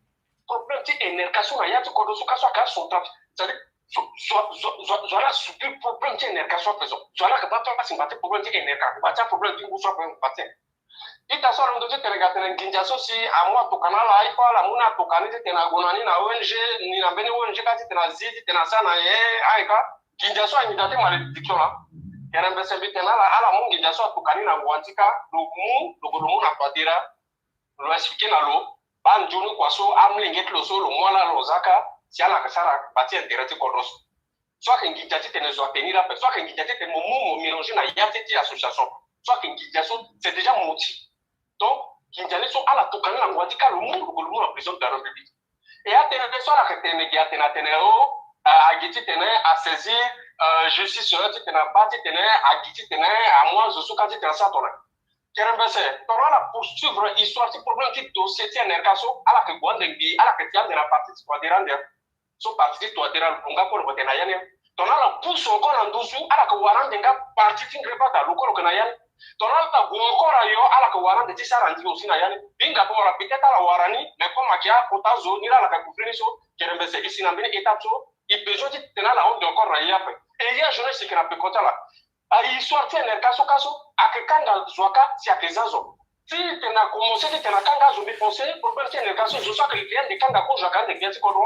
Problème ti N R K so na ya ti kodro so ka so ayeke azo, c'est-à-dire zo, zo, zo, zo, zo ala subir problème ti N R K so ape zo. Zo ala yeke baa place ngba ti problème ti N R K, ngba ti aproblème ti ngu so ape ngba ti. Ita so alondo titene ga tene nginza so si amu atoka na ala, aye kue ala mu ni atoka ni titene ague na ni na O N G, ni na mbeni O N G ka titene azi, titene asara na nyen, aye ka. Nginza so anginza ti malédiction laa. Kerembese mbi tene na ala, ala mu nginza so atoka ni na ngua ti ka, lo mu, lo gue lo mu na Touadéra, lo expliquer na lo, baa nzoni kua so, amolenge ti lo so, lo mu ala lo za ka, si ala yeke sara ngba ti intérêt ti kodro so. So ayeke nginza titene zo atenir ape, so ayeke nginza titene mo mu mo mélanger na ya ti, ti association. So ayeke nginza so, c'est déjà mauti. Donc nginza ni so ala toka ni na ngua ti ka lo mu, lo gue lo mu na président de la République. Et atene so ala yeke tene gi atene atene o, a, agi titene asaisir, euh, justice, euh, titene abaa titene agi titene amu azo so ka titene asara tongana. Kerembese, tongana ala poursuivre histoire ti problème ti dossier ti N R K so, ala yeke gue ande ngbii, ala yeke ti ande na parti ti Touadéra ande. So parti ti Touadéra lo nga kue lo yeke na ya ni. Tongana ala pousse encore na nduzu, ala yeke wara ande nga parti ti Ngreba Dda, lo kue lo yeke na ya ni. Tongana ala gue encore ayo, ala yeke wara ande ti sara ndi aussi na ya ni. Mbi hinga pe wala peut-être ala wara ni, mais comme ayeke akota zo ni la ala yeke couvrir ni so, kerembese e si na mbeni étape so, e besoin titene ala hon ande encore na ya ape. Et ya jeunesse yeke na peko ti ala. Aye histoire ti N R K so ka so, ayeke kanga zo aka si ayeke za zo. Ti tene akomense ti tene akanga zo, mbi pense problème ti N R K so, zo so ayeke ande kanga ko zo aka ande gbia ti kodro.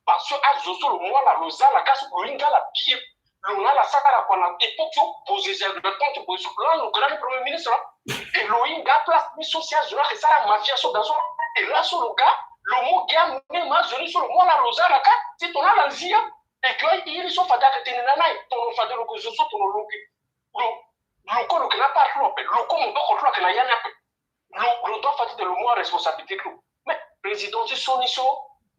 Parce que azo so lo mu ala lo za ala ka so, lo hinga ala pire. Lo na ala sara kua na époque so Bozizé, le temps ti Bozizé so, lo na lo grand premier ministre. Et lo hinga aplace ni so si azo ni ayeke sara mafia so da so. Et laso lo ga, lo mu gi ameme azo ni so, lo mu ala lo za ala ka ti tongana ala nzi ya. Et que aye ni so fade ayeke tene na ni aye, tongana fade lo yeke zo so, tongana lo yeke, lo, lo kue lo yeke na part ti lo ape, lo kue maboko ti lo ayeke na ya ni ape. Lo, lo doit fade ti tene lo mu aresponsabilité ti lo. Mais président ti so ni so,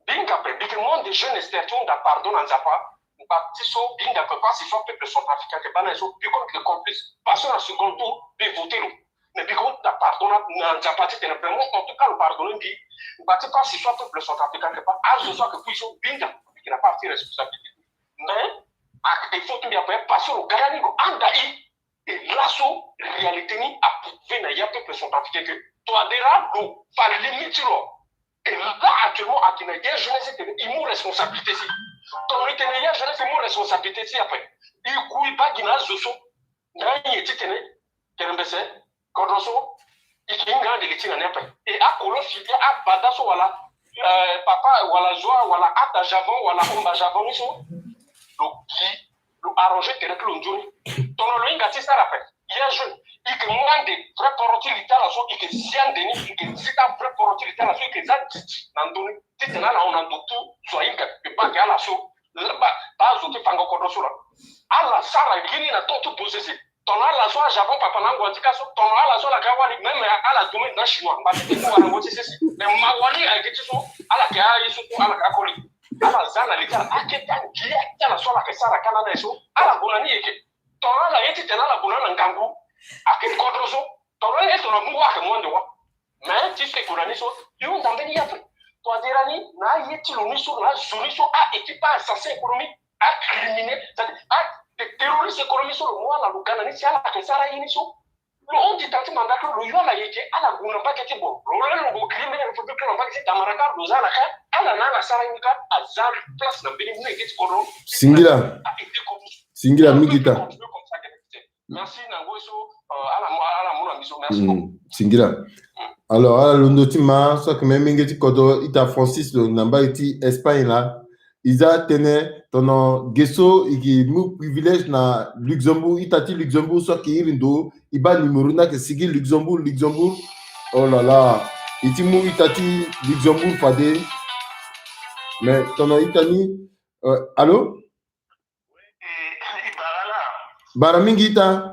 mbi hinga ape, mbi yeke mu ande jeune Esther ti hunda pardon na Nzapa. Ngba ti so mbi hinga ape, pasi so apeuple centrafricain ayeke baa na ye so, mbi comme mbi yeke complice, parce que na second tour mbi voté lo. Mais mbi yeke hunda pardon na, na Nzapa ti tene vraiment, en tout cas, lo pardonné mbi. Ngba ti pasi so apeuple centrafricain ayeke baa, azo so ayeke kui so, mbi hinga mbi yeke na part ti responsabilité. Mais ayeke faute ti mbi ape, parce que lo ga na ni, lo anda e. Et laso réalité ni aprouvé na ya peuple centrafricain que Touadéra lo fa limite ti lo. Et là actuellement ayeke na ya jeunesse ti tene e mu responsabilité ti e. Tongana e tene ya jeunesse e mu responsabilité ti e ape, e ku e baa gi na azo so na anyen ti tene, tene mbese, kodro so, e yeke hinga ande gi ti na ni ape. Et akolo fide abada so wala, euh, papa wala Joa wala Ata Javon wala Omba Javon ni so, lo gi, lo arrangé tere ti lo nzoni. Tongana lo hinga ti sara ape, ya jeune, e yeke mu ande vrai poro ti li ti ala so, e yeke zi ande ni, e yeke zi ti avrai poro ti li ti ala so, e yeke za didi na ndö ni ti tene ala hon na ndo tu zo ahinga e baa gi ala so. Baa, baa zo ti fango kodro so laa. Ala sara ye ni na temps ti Bozizé. Tongana ala so a Japon papa na angua ti ka so, tongana ala so ala ga wali, même ala domaine na chinois, ngba ti tene warango ti sese. Mais mawali ayeke ti so, ala yeke aye so, ala yeke akoli. Ala za na li ti ala, akete angia ti ala so ala yeke sara ka na ala ye so, ala gue na ni yeke. Tongana ala ye ti tene ala gue na ni na ngangu, ayeke kodro so. Tongana ye tongana mu wa ayeke mu ande wa. Mais ti so e gue na ni so, e hunda mbeni ya ape. Touadéra ni, na aye ti lo ni so, na azo ni so, a équipe, a assassin économique, a criminel, c'est-à-dire, a des terroristes économiques so lo mu ala lo ga na ni si ala yeke sara ye ni so. Lo hon ti tanga ti mandat ti lo, lo yo ala yeke, ala gue na mbage ti boro. Lo lani lo gue créer mbeni république na mbage ti Damaraka, lo za ala ka, ala na ala sara ye ni ka, aza place na mbeni mu na ye ti kodro. Singila. A été comme ça. Singila mingi ta. Continue comme ça, capitaine. Merci na ngoi so, euh, ala mu, ala mu na mbi so. Merci beaucoup. Singila. Alors, ala londo ti ma so ayeke même mingi ti kodro, ita Francis lo na mbage ti Espagne laa. E za tënë tongana ge so e yeke mu privilège na Luxembourg, ita ti Luxembourg so ayeke iri ndo, e baa numéro ni ayeke sigi Luxembourg, Luxembourg. Oh là là. E ti mu ita ti Luxembourg fade. Mais tongana ita ni, euh, allô? Bara mingi ita.